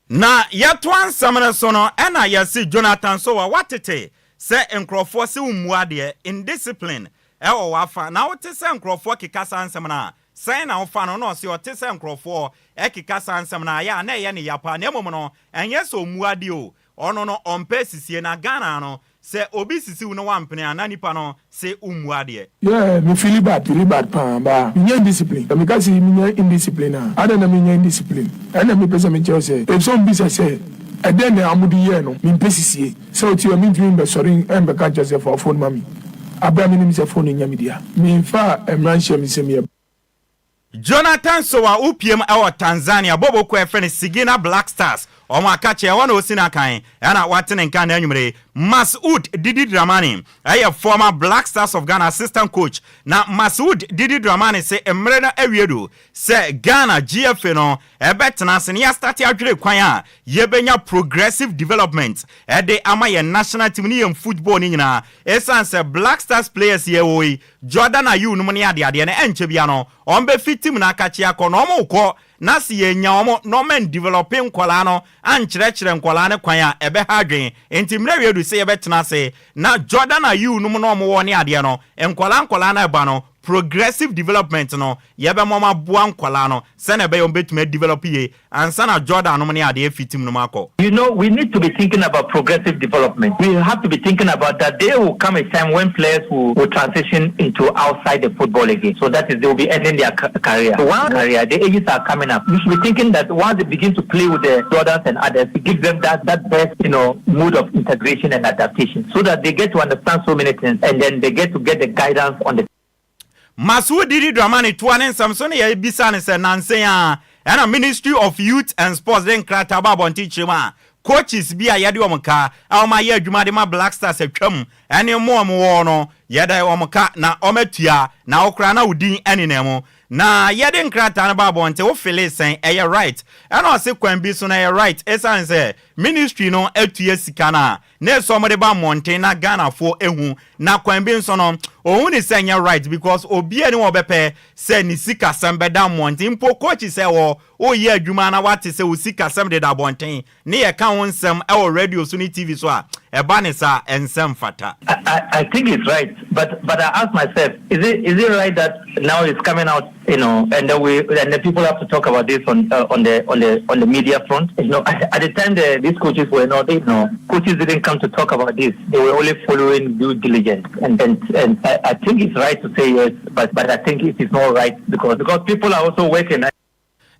Na yɛtoa nsɛm no so no, ɛna yɛse Jonathan Sowah watete sɛ nkurɔfoɔ sɛ wo mmu adeɛ, indiscipline ɛwɔ w'afa, na wote sɛ nkurɔfoɔ keka saa nsɛm no a, sɛn na wofa no? Na ɔse ɔte sɛ nkurɔfoɔ ɛkeka saa nsɛm no a, ɛyɛ a na ɛyɛ ne yapa, na mmom no ɛnyɛ sɛ ɔmmu adeɛ o, ɔno no ɔmpɛ sisie. Na Ghana no, sɛ obi sisi wo no wampene a, na nipa no sɛ wommu adeɛ. Yeah, me feel bad, feel bad paa, ba menya indiscipline. Sɛ meka sɛ menya indiscipline a, adɛn na menya indiscipline? Ɛna mepɛ sɛ mekyerɛw sɛ if sɛ ɔmbisa sɛ ɛdɛn na amode yɛɛ no, mempɛ sisie. Sɛ wotie a, mentumi mbɛsɔre ɛmbɛka nkyerɛ sɛ fa phone ma me aberɛ a menim sɛ phone no nya me dea. Memfa mmara nhyɛ me nsɛm yɛ. Jonathan Sowah wopiem ɛwɔ Tanzania, bɔbɔku a ɛfrɛ no Singida Black Stars, ɔmo aka kyerɛ ɛhɔ na osi n'akan, ɛna wate ne nka na anwummere. Masud Didi Dramani ɛyɛ former Black Stars of Ghana assistant coach. Na Masud Didi Dramani sɛ mmerɛ no awie do sɛ Ghana GFA no ɛbɛtena ase ne yɛastart adwere kwan a yɛbɛnya progressive development ɛde ama yɛn national team ne yɛn football no nyinaa, ɛsiane sɛ Black Stars players yɛ wɔ yi, Jordan Ayew no mu ne adeadeɛ no, ɛnkyɛ bia no ɔmbɛfi team no akakye akɔ na ɔmo kɔ, na se yɛnya ɔmo na ɔma ndevelop nkɔlaa no, ankyerɛkyerɛ nkɔlaa no kwan a ɛbɛha adwen. Nti mmerɛ wie du sɛ yɛbɛtena ase na Jordan Ayew no mu na ɔmo wɔ ne adeɛ no, nkɔlaa nkɔlaa no ɛba no. Progressive development no yɛbɛma wɔn aboa nkwadaa no sɛnea ɛbɛyɛ wɔn bɛtumi a develop yie ansa na Jordan nom ne adeɛ afi team no mu akɔ. You know, we need to be thinking about progressive development. We have to be thinking about that there will come a time when players will, will transition into outside the football again. So that is, they will be ending their career. So one career, the ages are coming up. We should be thinking that once they begin to play with the Jordans and others, it gives them that, that best, you know, mood of integration and adaptation so that they get to understand so many things and then they get to get the guidance on the Masud Didi Dramani toa ne nsɛm so na yɛbisa no sɛ nansa yi ara ɛna Ministry of Youth and Sports de nkrataa ba abɔnten kyerɛ mu a coaches bi a yɛde wɔn ka a wɔn ayɛ adwuma de ma Black Stars atwam ɛne mo wɔn wɔ no yɛde wɔn ka na wɔn atua na wo koraa na wo din ɛnenam mu na yɛde nkrataa no ba abɔnten wo fele sɛn ɛyɛ right ɛna ɔse kwan bi so no ɛyɛ right ɛsiane sɛ ministry no atua sika no a Na ɛsɛ ɔmo de ba mmɔnten na Ghanafoɔ ɛhu na kwan bi nso no ɔhu ne sɛ ɛnyɛ right because obiaa ni hɔ ɔbɛpɛ sɛ ne sikasɛm bɛda mmɔnten mpo coach sɛ wɔ woyɛ adwuma na wate sɛ wo sikasɛm deda abɔnten ne yɛka ho nsɛm ɛwɔ radio so ne TV so a ɛba ne saa ɛnsɛ mfata. I, I think it's right, but but I ask myself, is it is it right that now it's coming out, you know, and then we and the people have to talk about this on uh, on the on the on the media front. You know, at, at the time the, these coaches were not, you know, coaches didn't come to talk about this. They were only following due diligence, and and and I, I think it's right to say yes, but but I think it is not right because because people are also working.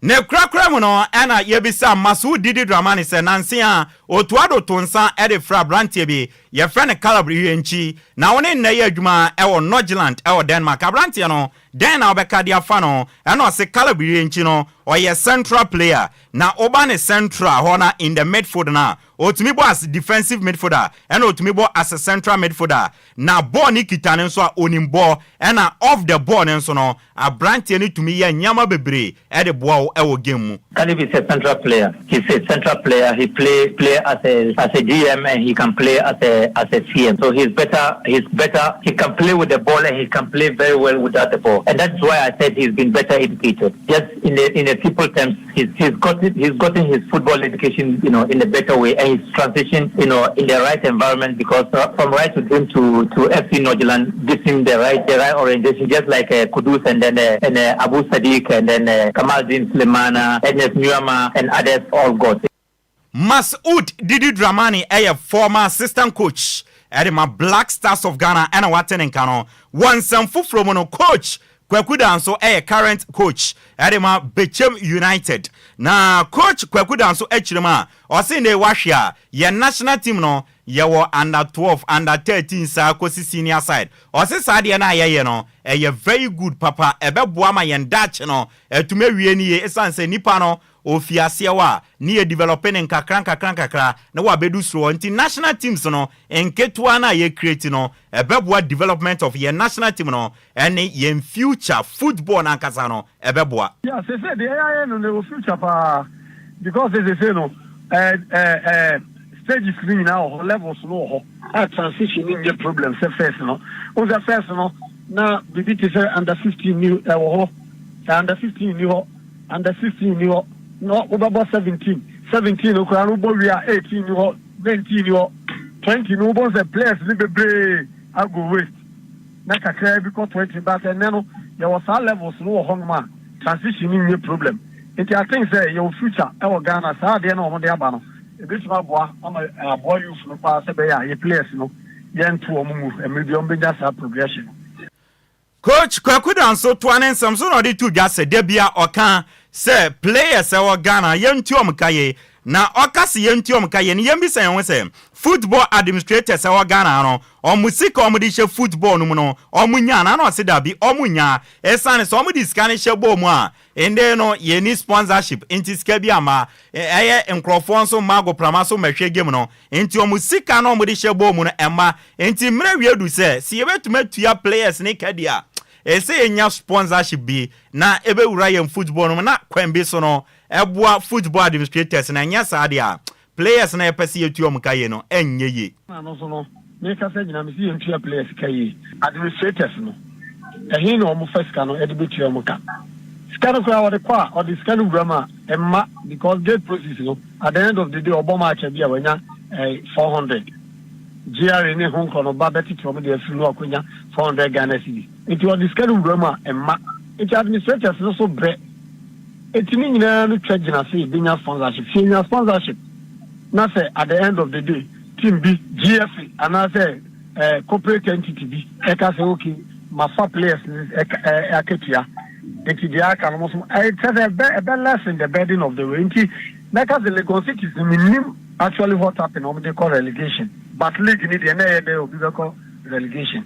Ne korakora mu no, ɛna yɛbisaa Masoud Didi Dramani sɛ nanse a Otto Addo to nsa de frɛ aberanteɛ bi, yɛfrɛ no Caleb Yirenkyi, na wo ne nnɛ yɛ adwuma wɔ Nordjylland wɔ Denmark. Aberanteɛ no, dɛn na wobɛka de afa no? Ɛna ɔse Caleb Yirenkyi no, ɔyɛ central player, na woba ne central hɔ na in the midfield no a, ɔtumi bɔ as defensive midfielder, ɛna ɔtumi bɔ as a central midfielder. Na bɔɔl no kita no nso a, ɔnim bɔ, ɛna off the ball no nso no, aberanteɛ no tumi yɛ nneɛma bebree de boa wo wɔ game mu. Caleb is a central player. He's a central player. He play play as a as a DM and he can play as a as a CM. So he's better. He's better. He can play with the ball and he can play very well without the ball. And that's why I said he's been better educated. Just in the in the simple terms, he's he's got he's gotten his football education, you know, in a better way and his transition, you know, in the right environment because uh, from right to dream to to FC Nordjylland gives him the right the right orientation, just like uh, Kudus and then uh, and uh, Abu Sadiq and then uh, Kamaldeen Sulemana, Ernest Nuamah and others all got. Masud Didi Dramani yɛ former assistant coach de ma Black Stars of Ghana ɛna wate ne nka no. Wɔ nsɛm foforɔ mu no, coach Kwaku Danso yɛ current coach de ma Bechem United. Na coach Kwaku Danso akyerɛ mu a, ɔse nnɛ wahwe a, yɛn national team no yɛwɔ under 12, under 13 saa kɔsi senior side. Ɔse saa deɛ no a yɛyɛ no, ɛyɛ very good papa, ɛbɛboa ma yɛn daakye no atumi awie no yie ɛsiane sɛ nnipa no Ofi aseɛ hɔ a, ne yɛ develop no nkakra nkakra nkakra na wabɛdu soro hɔ. Nti national teams no, nketewa no a yɛ create no, ɛbɛboa development of yɛn national team no ɛne yɛn future football no ankasa no, ɛbɛboa. Yeah, sese deɛ yɛayɛ no no ɛwɔ future paa because sese no eh, eh, eh, stages no nyinaa wɔ hɔ, levels no wɔ hɔ a transition no nyɛ problem sɛ first no. Wohu sɛ first no na biribi te sɛ under 15 ni ɛwɔ hɔ, under 15 ni hɔ. Under 16 nni hɔ na wobɛbɔ 17, 17 no koraa no wobɔ wie a 18 nni hɔ, 19 nni hɔ, 20 no wobɛhu sɛ players no bebree ago waste na kakraa bi kɔ 20 but ɛnnɛ no yɛwɔ saa levels no wɔ hɔnom a transition no nyɛ problem nti I think sɛ yɛwɔ future wɔ Ghana saa adeɛ no a wɔde aba no ɛbɛtumi aboa ama aboa youth no paa sɛ ɛbɛyɛ a yɛ players no yɛnto wɔn ngu mmerɛ biara wɔbɛnya saa progression no. Coach Kwaku Danso toa ne nsɛm so na ɔde to dwa sɛ da bia ɔka sɛ players ɛwɔ Ghana yɛntua wɔn ka yie na ɔka se yɛntua wɔn ka yie no yɛnbisa yɛn ho sɛ football administrators ɛwɔ Ghana ha no wɔn sika a wɔde hyɛ football no mu no wɔn nya anaa na ɔse dabi wɔn nnya ɛsiane sɛ wɔde sika no hyɛ ball mu a Ndɛ no yɛnni sponsorship nti sika bi amma, ɛyɛ nkorɔfoɔ nso mma agoprama so mmɛhwɛ game no nti wɔn sika no a wɔde hyɛ bɔɔl mu no ɛmma nti mmerɛ wie du sɛ sɛ yɛbɛtumi atua players no ka deɛ a ɛsɛ yɛnya sponsorship bi na ɛbɛwura yɛn football no mu na kwan bi so no ɛboa football administrators no ɛnyɛ saa deɛ a Players no a yɛpɛ sɛ yɛtua wɔn ka yie no ɛnyɛ yie. Ɛna no nso no me kasa nyinaa mese yɛntua players ka yie. Administrators no ɛhe na wɔn fa sika no de bɛtua wɔn ka? Sika no koraa wɔde kɔ a ɔde sika no wura mu a ɛmma because gate proceeds no at the end of the day ɔbɔ match a bi a wanya eh, 400 GRA ne ho nkorɔ no ba bɛtete wɔn de afiri no akɔnya 400 Ghana cedis. Nti ɔde sika no wura mu a ɛmma. Nti administrators no so brɛ. Nti ne nyinaa no twa gyina sɛ yɛbɛnya sponsorship. Sɛ yɛnya sponsorship na sɛ at the end of the day team bi, GFA anaasɛ eh, corporate entity bi ɛka sɛ okay mafa players no ɛka eh, akatua nti deɛ aka no mo so ɛkyɛ sɛ ɛbɛ ɛbɛ lessen the burden of the way. Nti mɛka sɛ Legon Cities no mennim actually what happened wɔn de kɔ relegation but league ni deɛ na ɛyɛ dɛ obi bɛkɔ relegation.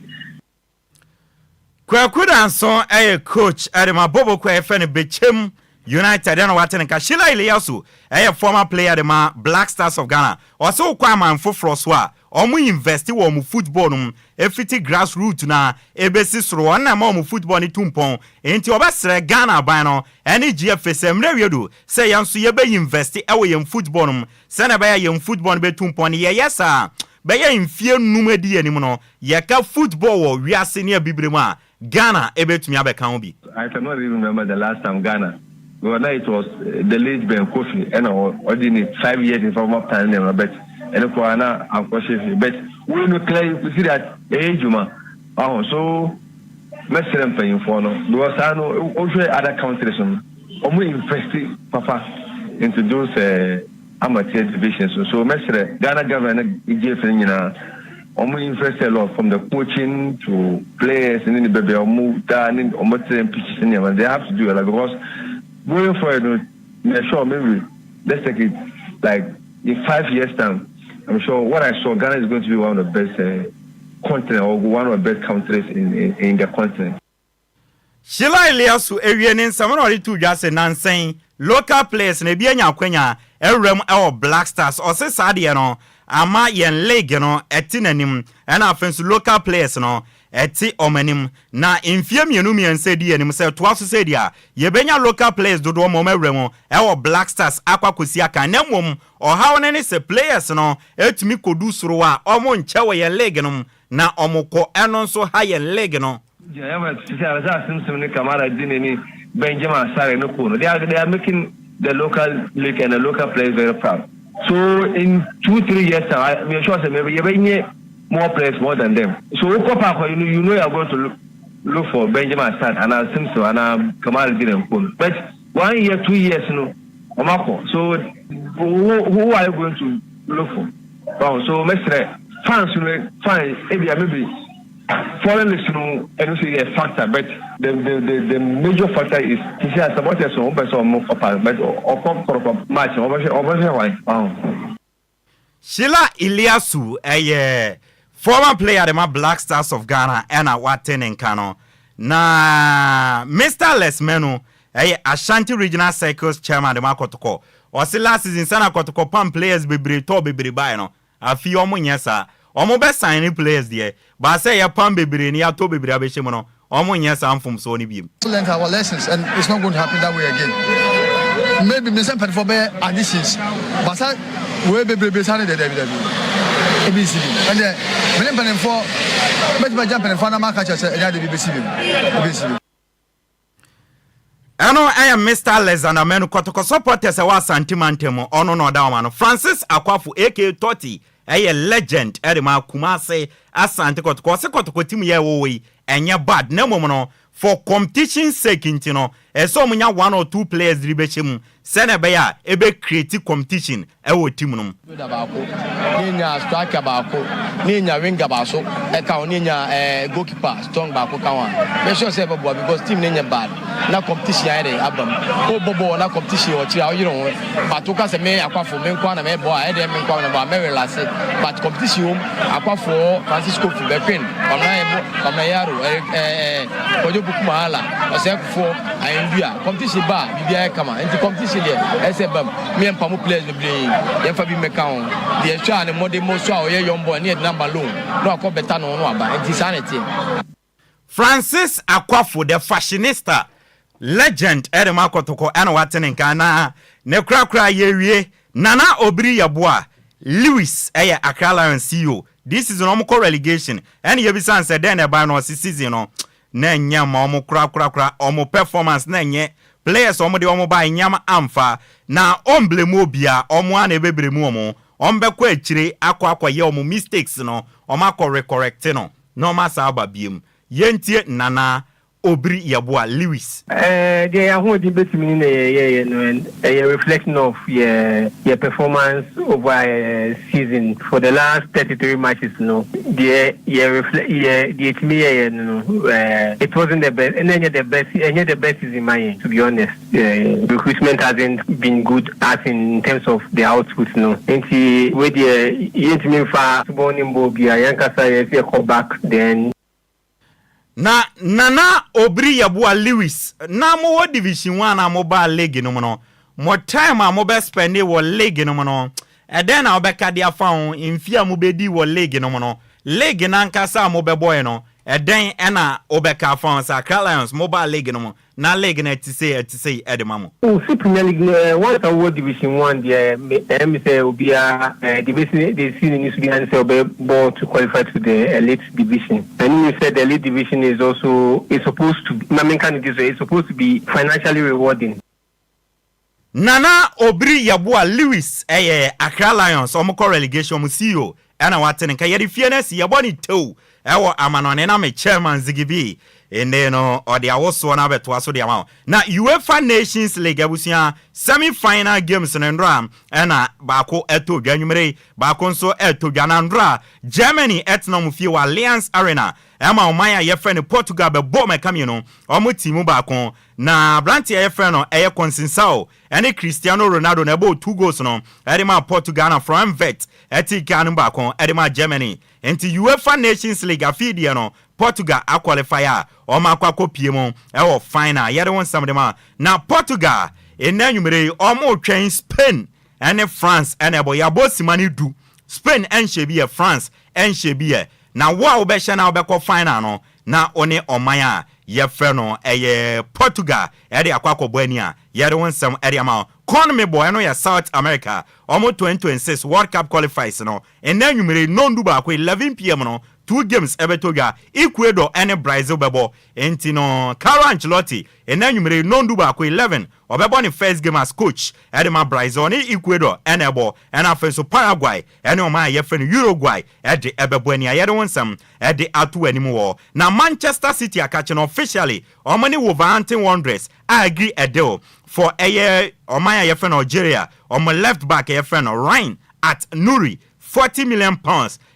Kwaku Danso yɛ coach de ma Boboko a yɛfrɛ no Bechem United ɛna wate ne nka. Sheila Eliasu yɛ former player de ma Black Stars of Ghana. Ɔse wokɔ aman foforɔ so a, wɔn invest wɔ wɔn football no mu ɛfiti grass root no a ɛbɛsi soro. Wɔn na ɛma wɔn football no tu mpɔn. Enti ɔbɛsrɛ Ghana aban no ne GFA sɛ mmerɛ wie du sɛ yɛn nso yɛbɛ invest wɔ yɛn football no mu sɛnea ɛbɛyɛ a yɛn football no bɛtu mpɔn. Yɛyɛ saa a, bɛyɛ mfeɛ num adi yɛn anim no, Yɛka football wɔ wiase ne abibire mu a, Ghana bɛtumi abɛka ho bi. I cannot even remember the last time Ghana because na it was the late Ben Kofi ɛna ɔde ne 5 years in former plan nneɛma, but ɛno koraa na ankɔhyɛ fie, but wei no clear, you could see that ɛyɛ adwuma ɔho. So mɛsrɛ mpanyinfoɔ no because saa no wohwɛ other countries no, wɔn invest papa into those amateur divisions. So mɛsrɛ Ghana government ne GFA no nyinaa, wɔn invest a lot from the coaching to players ne ne baabi a wɔn da ne wɔn train pitches ne nneɛma. They have to do a lot because going forward no, I'm sure maybe let's take it like in 5 years time, I'm sure what I saw, Ghana is going to be one of the best continent or one of the best countries in the continent. Sheila Eliasu ewie ne nsɛm na ɔde to dwa sɛ nansɛn local players na ebi anya akwanya awura mu ɛwɔ Black Stars. Ɔse saa deɛ no ama yɛn league no ɛte n'anim, ɛna afei nso local players no ɛte ɔmo anim. Na mfie 2 3 di anim sɛ toa so sɛ deɛ a yɛbɛnya local players dodoɔ ma ɔmo awura mu ɛwɔ Black Stars akɔ akɔsi akan. Na mmom ɔhaw no ne sɛ players no etumi kɔdu soro a, ɔmo nkyɛ wɔ yɛn league no mu na ɔmo kɔ. Ɛno nso ha yɛn league no. Yeah, sisi a Simpson ne Kamara di ne Benjamin Asare ne ko no, they are making the local league and the local players very proud. So in 2, 3 years time, I'm sure say maybe yɛbɛnyɛ more players more than them. So wokɔ park, you know you are going to look for Benjamin Asare and Simpson and Kamara di ne ko no, but one year, 2 years no, ɔmo akɔ. So who are you going to look for? Oh, so mɛsrɛ fans no, fine, ebia maybe foreign list no ɛno nso yɛ factor, but the major factor is sisi a supporters no, wɔn pɛ sɛ ɔmo kɔpa, but ɔkɔ kɔrɔkɔ match, ɔbɛhwɛ hwan ɔn. Sheila Eliasu ɛyɛ former player de ma Black Stars of Ghana ɛna wate ne nka no. Na Mr Les Menu ɛyɛ Ashanti Regional Circles chairman de ma Kɔtɔkɔ. Ɔse last season sana Kɔtɔkɔ pam players bebree tɔɔ bebree bae no, afei ɔmo nyɛ saa. Ɔmo bɛ sign ne players deɛ baasɛ yɛ pam bebree ne yɛatɔ bebree abɛhyɛ mu no, ɔmo nyɛ saa mfomsoɔ no biem. Learned our lessons and it's not going to happen that way again. Maybe me sɛ mpanyinfoɔ bɛyɛ additions, but sɛ wei bebrebe saa ne deɛ, dabi dabi, ebi nsi bi. Ɛndeɛ mene mpanyinfoɔ bɛtumi agya mpanyinfoɔ anam aka kyerɛ sɛ ɛnyɛ ade bi bɛsi bi, ebi nsi bi. Ɛno ɛyɛ Mr Alexander Manu, Kɔtɔkɔ supporters ɛwɔ Asante mantam mu, ɔno na ɔda wɔn ano. Francis Akwafo aka Toti ɛyɛ legend ɛde ma Kumase Asante Kɔtɔkɔ. Ɔse Kɔtɔkɔ team yɛ ɛwɔ wɔ yi ɛnyɛ bad, na mmom no for competition sake nti no, ɛsɛ ɔmo nya one or two players de bɛhyɛ mu sɛnɛ ɛbɛyɛ a ɛbɛ create competition ɛwɔ team no mu. Midfielder baako ne nya, striker baako ne nya, winger baako ɛka ho ne nya, goalkeeper strong baako ka ho a, make sure sɛ ɛbɛboa because team ne nyɛ bad na competition ayɛ de aba mu. O bɔ bɔɔl na competition wɔ kyerɛ a ɔyere ho, but woka sɛ me Akwafo me nko na mɛbɔ a, ɛdeɛ me nko na bɔ a, mɛ relax, but competition wɔ mu. Akwafoɔ, Francis Kofi Bɛkwin, Kwamina Yɛbo, Kwamina Yaro, ɛɛ ɛɛ Kwadwo Bukumahala, Ɔsɛkufoɔ Ayɛndua, competition ba a, biribiara yɛ kama. Nti competition deɛ ɛsɛ ba mu. Meɛ mpa mu players bebree, yɛmfa bi mmɛka ho deɛ ɛhwɛ a ne mmɔden mo so a ɔyɛ young boy ne yɛde number loan na wakɔ bɛta no no aba. Nti saa na ɛteɛ. Francis Akwafo the fashionista legend ɛde ma Kɔtɔkɔ ɛna wate ne nka. Na ne korakora yɛwie, Nana Obiri Yɛboa Lewis ɛyɛ Accra Lions CEO. This season ɔmo kɔ relegation, ɛna yɛbisa sɛ dɛn na ɛban no. Ɔse season no na ɛnyɛ ma ɔmo korakorakora. Ɔmo performance na ɛnyɛ, players ɔmo de ɔmo ba nyam amfa na ɔmblame mu obia. Ɔmo a na ɛbɛbrɛ mu, ɔmo bɛkɔ akyire akɔ akɔyɛ ɔmo mistakes no, ɔmo akɔ recorrect no na ɔmo asa aba biem. Yɛntie Nana Obiri Yeboah Lewis. Deɛ yɛn ahoɔden bɛtumi ne na yɛyɛeɛ no and ɛyɛ reflection of yɛ yɛ performance over season for the last 33 matches no, deɛ yɛ reflect yɛ deɛ ɛtumi yɛyɛ no, it wasn't the best, ɛna ɛnyɛ the best, ɛnyɛ the best season ma yɛn, to be honest. Recruitment hasn't been good as in terms of the output no, nti wei deɛ yɛntumi mfa subɔn ne mbɔ bi a yɛnkasa yɛ sɛ yɛkɔ back then. Na Nana Obiri Yeboah Lewis, na mowɔ Division 1 a mobaa league no mu no, mo time a mobɛ spend wɔ league no mu no, ɛdɛn na wobɛka de afa ho? Mfie a mobɛdi wɔ league no mu no, league nankasa a mobɛbɔɛ no, ɛdɛn ɛna wobɛka afa ho sɛ Accra Lions mobaa league no mu na league no ɛte sei, ɛte sei ɛde ma mo? O si Premier League no, once a wowɔ Division 1 deɛ, ɛyɛ mi sɛ obiara de bɛsi de si n'ani so biara ne sɛ ɔbɛbɔ to qualify to the elite division. Ɛno mi sɛ the elite division is also is supposed to, ma menka no this way, it's supposed to be financially rewarding. Nana Obiri Yeboah Lewis ɛyɛ Accra Lions ɔmo kɔ relegation ɔmo CEO ɛna wate ne nka. Yɛde fie no asi yɛbɔ ne tew ɛwɔ amanɔne na me chairman Zigibi ene no ɔde awosoɔ no abɛtoa so de ama wo. Na UEFA Nations League, abusua, semi final games no, ndora ɛna baako ɛtɔ dwa nwumere, baako nso ɛtɔ dwa. Na ndora Germany ɛtena ɔmo fie wɔ Allianz Arena ɛma ɔman a yɛfrɛ no Portugal bɛbɔ ɔmo ɛka mmienu, ɔmo ti mu baako. Na aberanteɛ a yɛfrɛ no ɛyɛ Conceição ɛne Cristiano Ronaldo na ɛbɔ two goals no ɛde ma Portugal, na Florian Wirtz ɛte kaa no baako ɛde ma Germany. Nti UEFA Nations League afei deɛ no, Portugal aqualify a ɔmo akɔ akɔpie mu ɛwɔ final. Yɛde wɔn nsɛm de ma. Na Portugal ɛnna anwummerɛ yi ɔmo twɛn Spain ɛne France ɛna ɛbɔ. Yɛabɔ sima no 10, Spain ɛnhyɛ bi yɛ, France ɛnhyɛ bi yɛ, na wo a wobɛhyɛ na wobɛkɔ final no na wo ne ɔman a yɛfrɛ no ɛyɛ Portugal ɛde akɔ akɔbɔ ani a yɛde wo nsɛm ɛde ama wo. CONMEBOL, ɛno yɛ South America ɔmo 2026 World Cup qualifiers no, ɛnna anwummerɛ nondu baako, 11 p.m. no, two games ɛbɛtɔ dwa. Ecuador ɛne Brazil bɛbɔ. Nti no Carlo Ancelotti, ɛnna anwummerɛ nondu baako, 11, ɔbɛbɔ ne first game as coach ɛde ma Brazil ne Ecuador ɛna ɛbɔ. Ɛna afei nso Paraguay ɛne ɔman a yɛfrɛ no Uruguay ɛde ɛbɛbɔ ani a yɛde wo nsɛm ɛde ato anim wɔ. Na Manchester City akakye no, officially ɔmo ne Wolverhampton Wanderers a agree a deal for ɛyɛ ɔman a yɛfrɛ no Algeria ɔmo left back yɛfrɛ no Rayan Ait Nouri. £40 million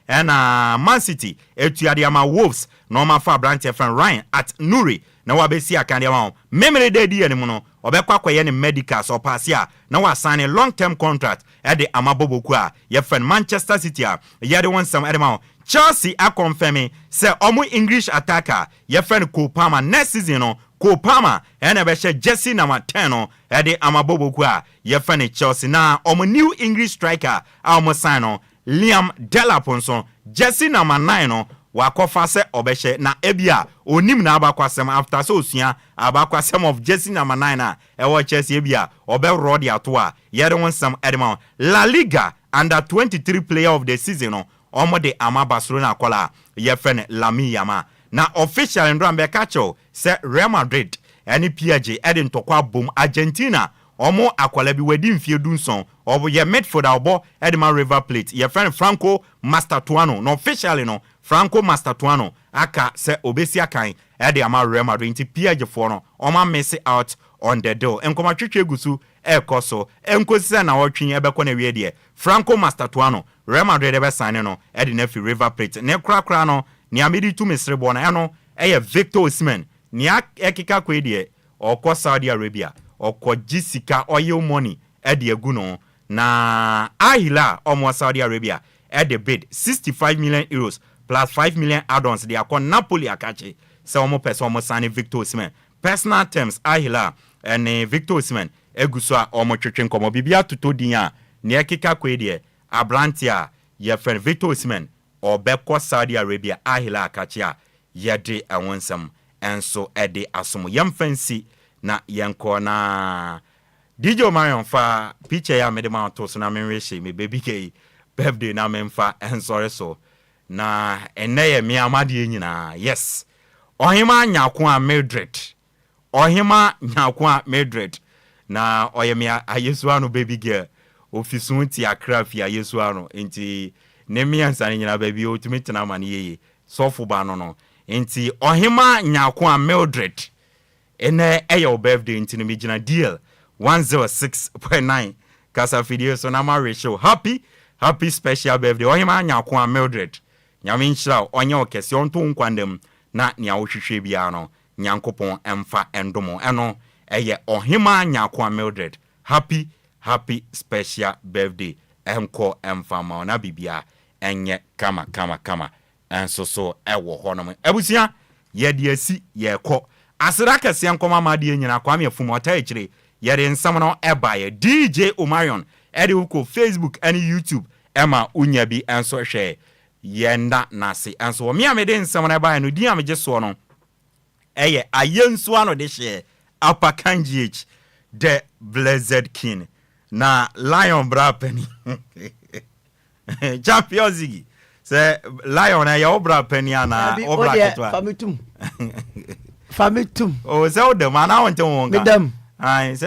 ɛna Man City etua de ama Wolves na ɔmo afa aberanteɛ frɛ no Rayan Ait Nouri na wabɛsi aka de ama wɔn. Mmemmere de adi anim no, ɔbɛkɔ akɔyɛ ne medical sɛ ɔpaase a na wasan ne long term contract ɛde ama boboku a yɛfrɛ no Manchester City a yɛde wɔn nsɛm ɛde ma wɔn. Chelsea aconfirm sɛ ɔmo English attacker yɛfrɛ no Cole Palmer, next season no Cole Palmer ɛna ɛbɛhyɛ jersey number 10 no ɛde ama boboku a yɛfrɛ no Chelsea. Na ɔmo new English striker a ɔmo sign no, Liam Delap, nso jersey number 9 no wakɔfa sɛ ɔbɛhyɛ. Na ebi a onim na abakɔ after sɛ osua abakɔ of jersey number 9 a ɛwɔ Chelsea, ebi a ɔbɛworɔ de ato a yɛde ho nsɛm ɛde ma. La Liga under 23 player of the season no, ɔmo de ama Barcelona akɔla a yɛfrɛ no Lamine Yamal. Na official ndora mbɛka kyɛw sɛ Real Madrid ɛne PSG ɛde ntɔkwa abom. Argentina ɔmo akɔla bi wadi mfie 17, ɔyɛ midfield a ɔbɔ ɛde ma River Plate, yɛfrɛ no Franco Mastantuono. Na officially no, Franco Mastantuono aka sɛ obesi akan ɛde ama Real Madrid, nti PSG foɔ no ɔmo amiss out on the deal. Nkɔmɔtwitwi egu so ɛrekɔ so nkosi sɛ na ɔtwe ɛbɛkɔ na wie deɛ Franco Mastantuono, Real Madrid ɛbɛsan no ɛde no afi River Plate. Ne korakora no, nea mede tu mesere bɔ no, ɛno ɛyɛ Victor Osimhen. Nea ɛkeka kɔ yi deɛ, ɔkɔ Saudi Arabia, ɔkɔgye sika, oil money ɛde agu no. Na Al Hilal ɔmo Saudi Arabia ɛde bid €65 million plus 5 million add-ons de akɔ Napoli akakye sɛ ɔmo pɛ sɛ ɔmo sign Victor Osimhen. Personal terms, Al Hilal ɛne Victor Osimhen egu so a ɔmo twetwe nkɔmɔ. Biribi atotɔ din a nea ɛkeka kɔ yi deɛ, aberante a yɛfrɛ no Victor Osimhen ɔbɛkɔ Saudi Arabia, Al Hilal akakye a yɛde ɛho nsɛm ɛnso ɛde asom. Yɛmfa nsi na yɛnkɔ. Na DJ Omarion, fa picture yi a mede ma to so na menwehye me baby k birthday na memfa ɛnsɔre so. Na ɛnnɛ yɛ me amadeɛ nyinaa. Yes, Ɔhema Nyako a Mildred, Ɔhema Nyako a Mildred, na ɔyɛ me ayesu ano baby girl. Ofi so ti Akra fi ayesu ano, nti ne mmiɛnsa no nyinaa baabi otumi tena ama no yie. Sɔfo ba no. Nti Ɔhema Nyarko a Mildred, ɛnɛ ɛyɛ wo birthday, nti no megyina DL 106.9 kasafidie so na ma wish wo happy happy special birthday. Ɔhema Nyarko a Mildred, Nyame nhyira wo, ɔnyɛ wo kɛseɛ, ɔnto wo nkwandam, na nea wohwehwɛ biara no Nyankopɔn ɛmfa ɛndom. Ɛno ɛyɛ Ɔhema Nyarko a Mildred. Happy happy special birthday ɛnkɔ ɛmfa ma wo, na biribia ɛnyɛ kama kama kama. Ɛnso so ɛwɔ hɔnom. Abusua, yɛde asi yɛkɔ aseda kɛseɛ nkɔma ma adeɛ nyinaa. Kwame Afum ɔta akyire, yɛde nsɛm no ɛbaeɛ. DJ Omarion ɛde wokɔ Facebook ɛne YouTube ɛma wonya bi ɛnso hwɛ. Yɛnda n'ase. Ɛnso wɔ me a mede nsɛm no ɛbaeɛ no, din a megye soɔ no ɛyɛ Ayɛnsu ano de hyɛ Apakan GH, the Blessed King, na Lion bra pani Champion Ziggy, sɛ Lion ɛyɛ wo bra pani anaa wo bra ketewa? Fa me tum, fa me tum. O sɛ wo dam anaa wo nte wo nka? Me dam. Ayi sɛ.